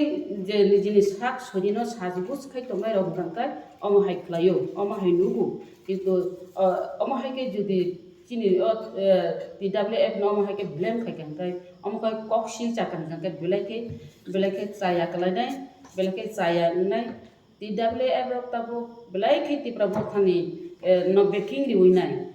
je nijini sak sonino sajbuj khai tongnai rok hwnkha khe omo hai khlaio, omo hai nugo. Kintu, o, omo hai khe jodi chini o, eh, T W F no omo hai khe blame khai kha hwnkhe, omo khe kok sil cha kha hwnkhe belai khe, belai khe chaya kwlainai, belai khe chaya wngnai. T W F rok tabuk belai khe Tipra Mothani, eh, no backing riwi nai.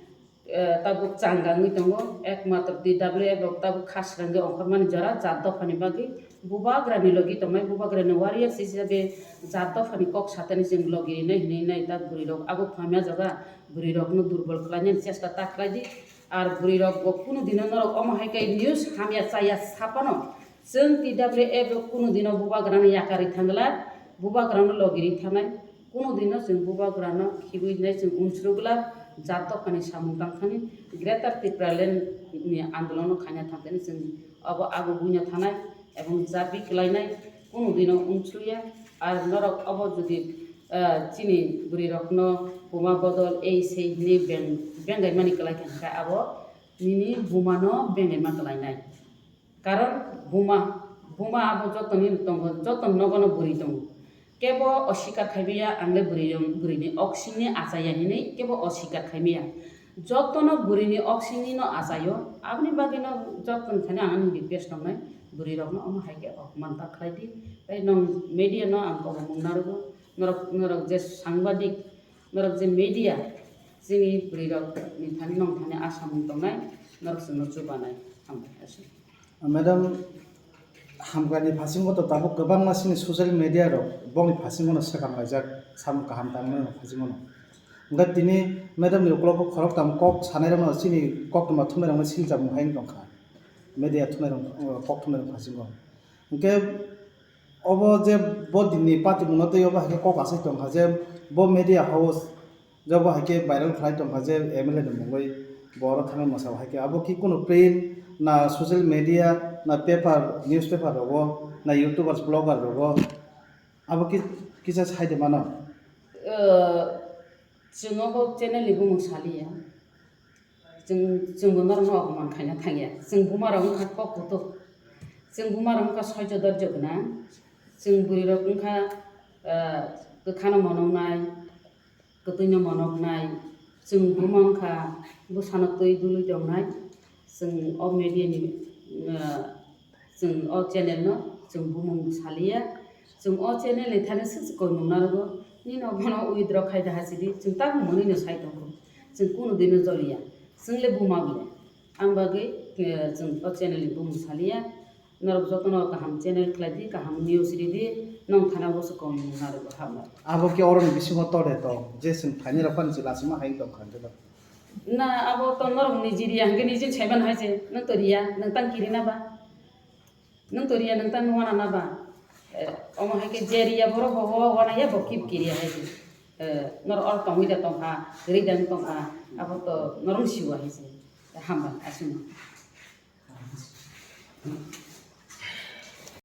Eh, tabuk changa wngwi tongo, ekmatro T W F rok tabuk khasrangwi ongkhormani jora jat dophani bagwi bubagrani logi tongnai, bubagrani warriors hisabe jat dophani kok satani chwng logi rinai hinwi nai ta bwrwi rok abo phamya jaga bwrwi rokno durbol khlainani chesta ta khlai di, ar bwrwi rok bo kunu dino norok omo hai khe news hamya chaya saphano Chwng T W F rok kunu dino bubagrano yakarwi thangla, bubagrano logirwi thangnai, kunu dino chwng bubagrano khibwi nai chwng unsrukla, jat dophani samung tangthani Greater Tipraland ni andolono khaina thangthani chwng obo ago buino thanai ebong jabi kwlainai kunu dino unsruya. Ar norok obo jodi, ah, chini bwrwi rokno buma bodol ei sei hinwi beng-, bengaimani kwlai kha hwnkhe abo nini bumano bengaima kwlainai. Karon buma, buma abo jotoni tongo, joto nogono bwrwi tongo. Kebo osikar khaimaya, ang le bwrwi rong, bwrwini oksingni achaya hinwi kebo osikar khaimaya. Jotono bwrwini oksingni no achayo, aboni bagwi no joto thani ang ani request tongnai, bwrwi rokno omo hai khe opman ta khlai di. Tei nong media no ang kobongmung narwgo, norok, norok je sangbadik, norok je media, chini bwrwi rok ni thani nong thani asamung tongnai, norok chwngno chubanai. Hambai, aswk. Madam, hamkrai ni phasingo to tabuk kwbangma chini social media rok bokni phasingo no swkang laijak, samung kaham tangmani phasingo no. Hwnkhe tini madam ni ukulok o khoroktham kok sanai rok no chini koktwma thumnai rok no siljak mung hai wng tongkha. Media thumnai rok, kok thumnai rok phasingo. Hwnkhe obo je bo dinni patimungno tei obo hai khe kok asai tongkha je bo media house jobo hai khe viral khlai tongkha je M L A ni mungwi bo oro thangwi mwsao hai khe abo ki kunu print na social media na paper, newspaper rogo na YouTubers, blogger rogo abo ki kisa sai de mano. Eh, chwng obo channel ni bumung saliya. Chwng, chwngbo norokno opman khaina thangya. Chwng bumarok wngkha kok kutuk. Chwng bumarok wngkha soijo dorjo gwnang. Chwng bwrwirok wngkha, ah, kwkhano monoknai, kwtwino monoknai. Chwng buma wngkha bwsano twi dului tongnai. Chwng o media ni, ah, Chwng o channel no chwng bumung saliya. Chwng o channel ni thani swk swk koimung narwgo. Nini no bono withdraw khai da hasidi. Chwng tabuk mwnwi no sai tongo. Chwng kunu dino joliya. Chwng le buma bile. Ang bagwi, eh, chwng o channel ni bumung saliya. Norok jotono kaham channel khlai di, kaham news ridi. Nong thana bo swk koimung narwgo hambai. Abo khe oroni bisingo tode tong. Je chwng phaini rok phano chwla sima hai tong kha. Na abo to norok ni jiriya hwnkhe nijin saiman hai se. Nang to riya, nang tang kirina ba. Nwng to riya, nwng ta nung wana na ba? Eh, omo hai khe je riya borok bo, bo wana ya bo kip kiriya hai khe. Eh, nor or tongwi da tongkha, ri da tongkha, abo to norong siwa hai se. Hambai, aswk no.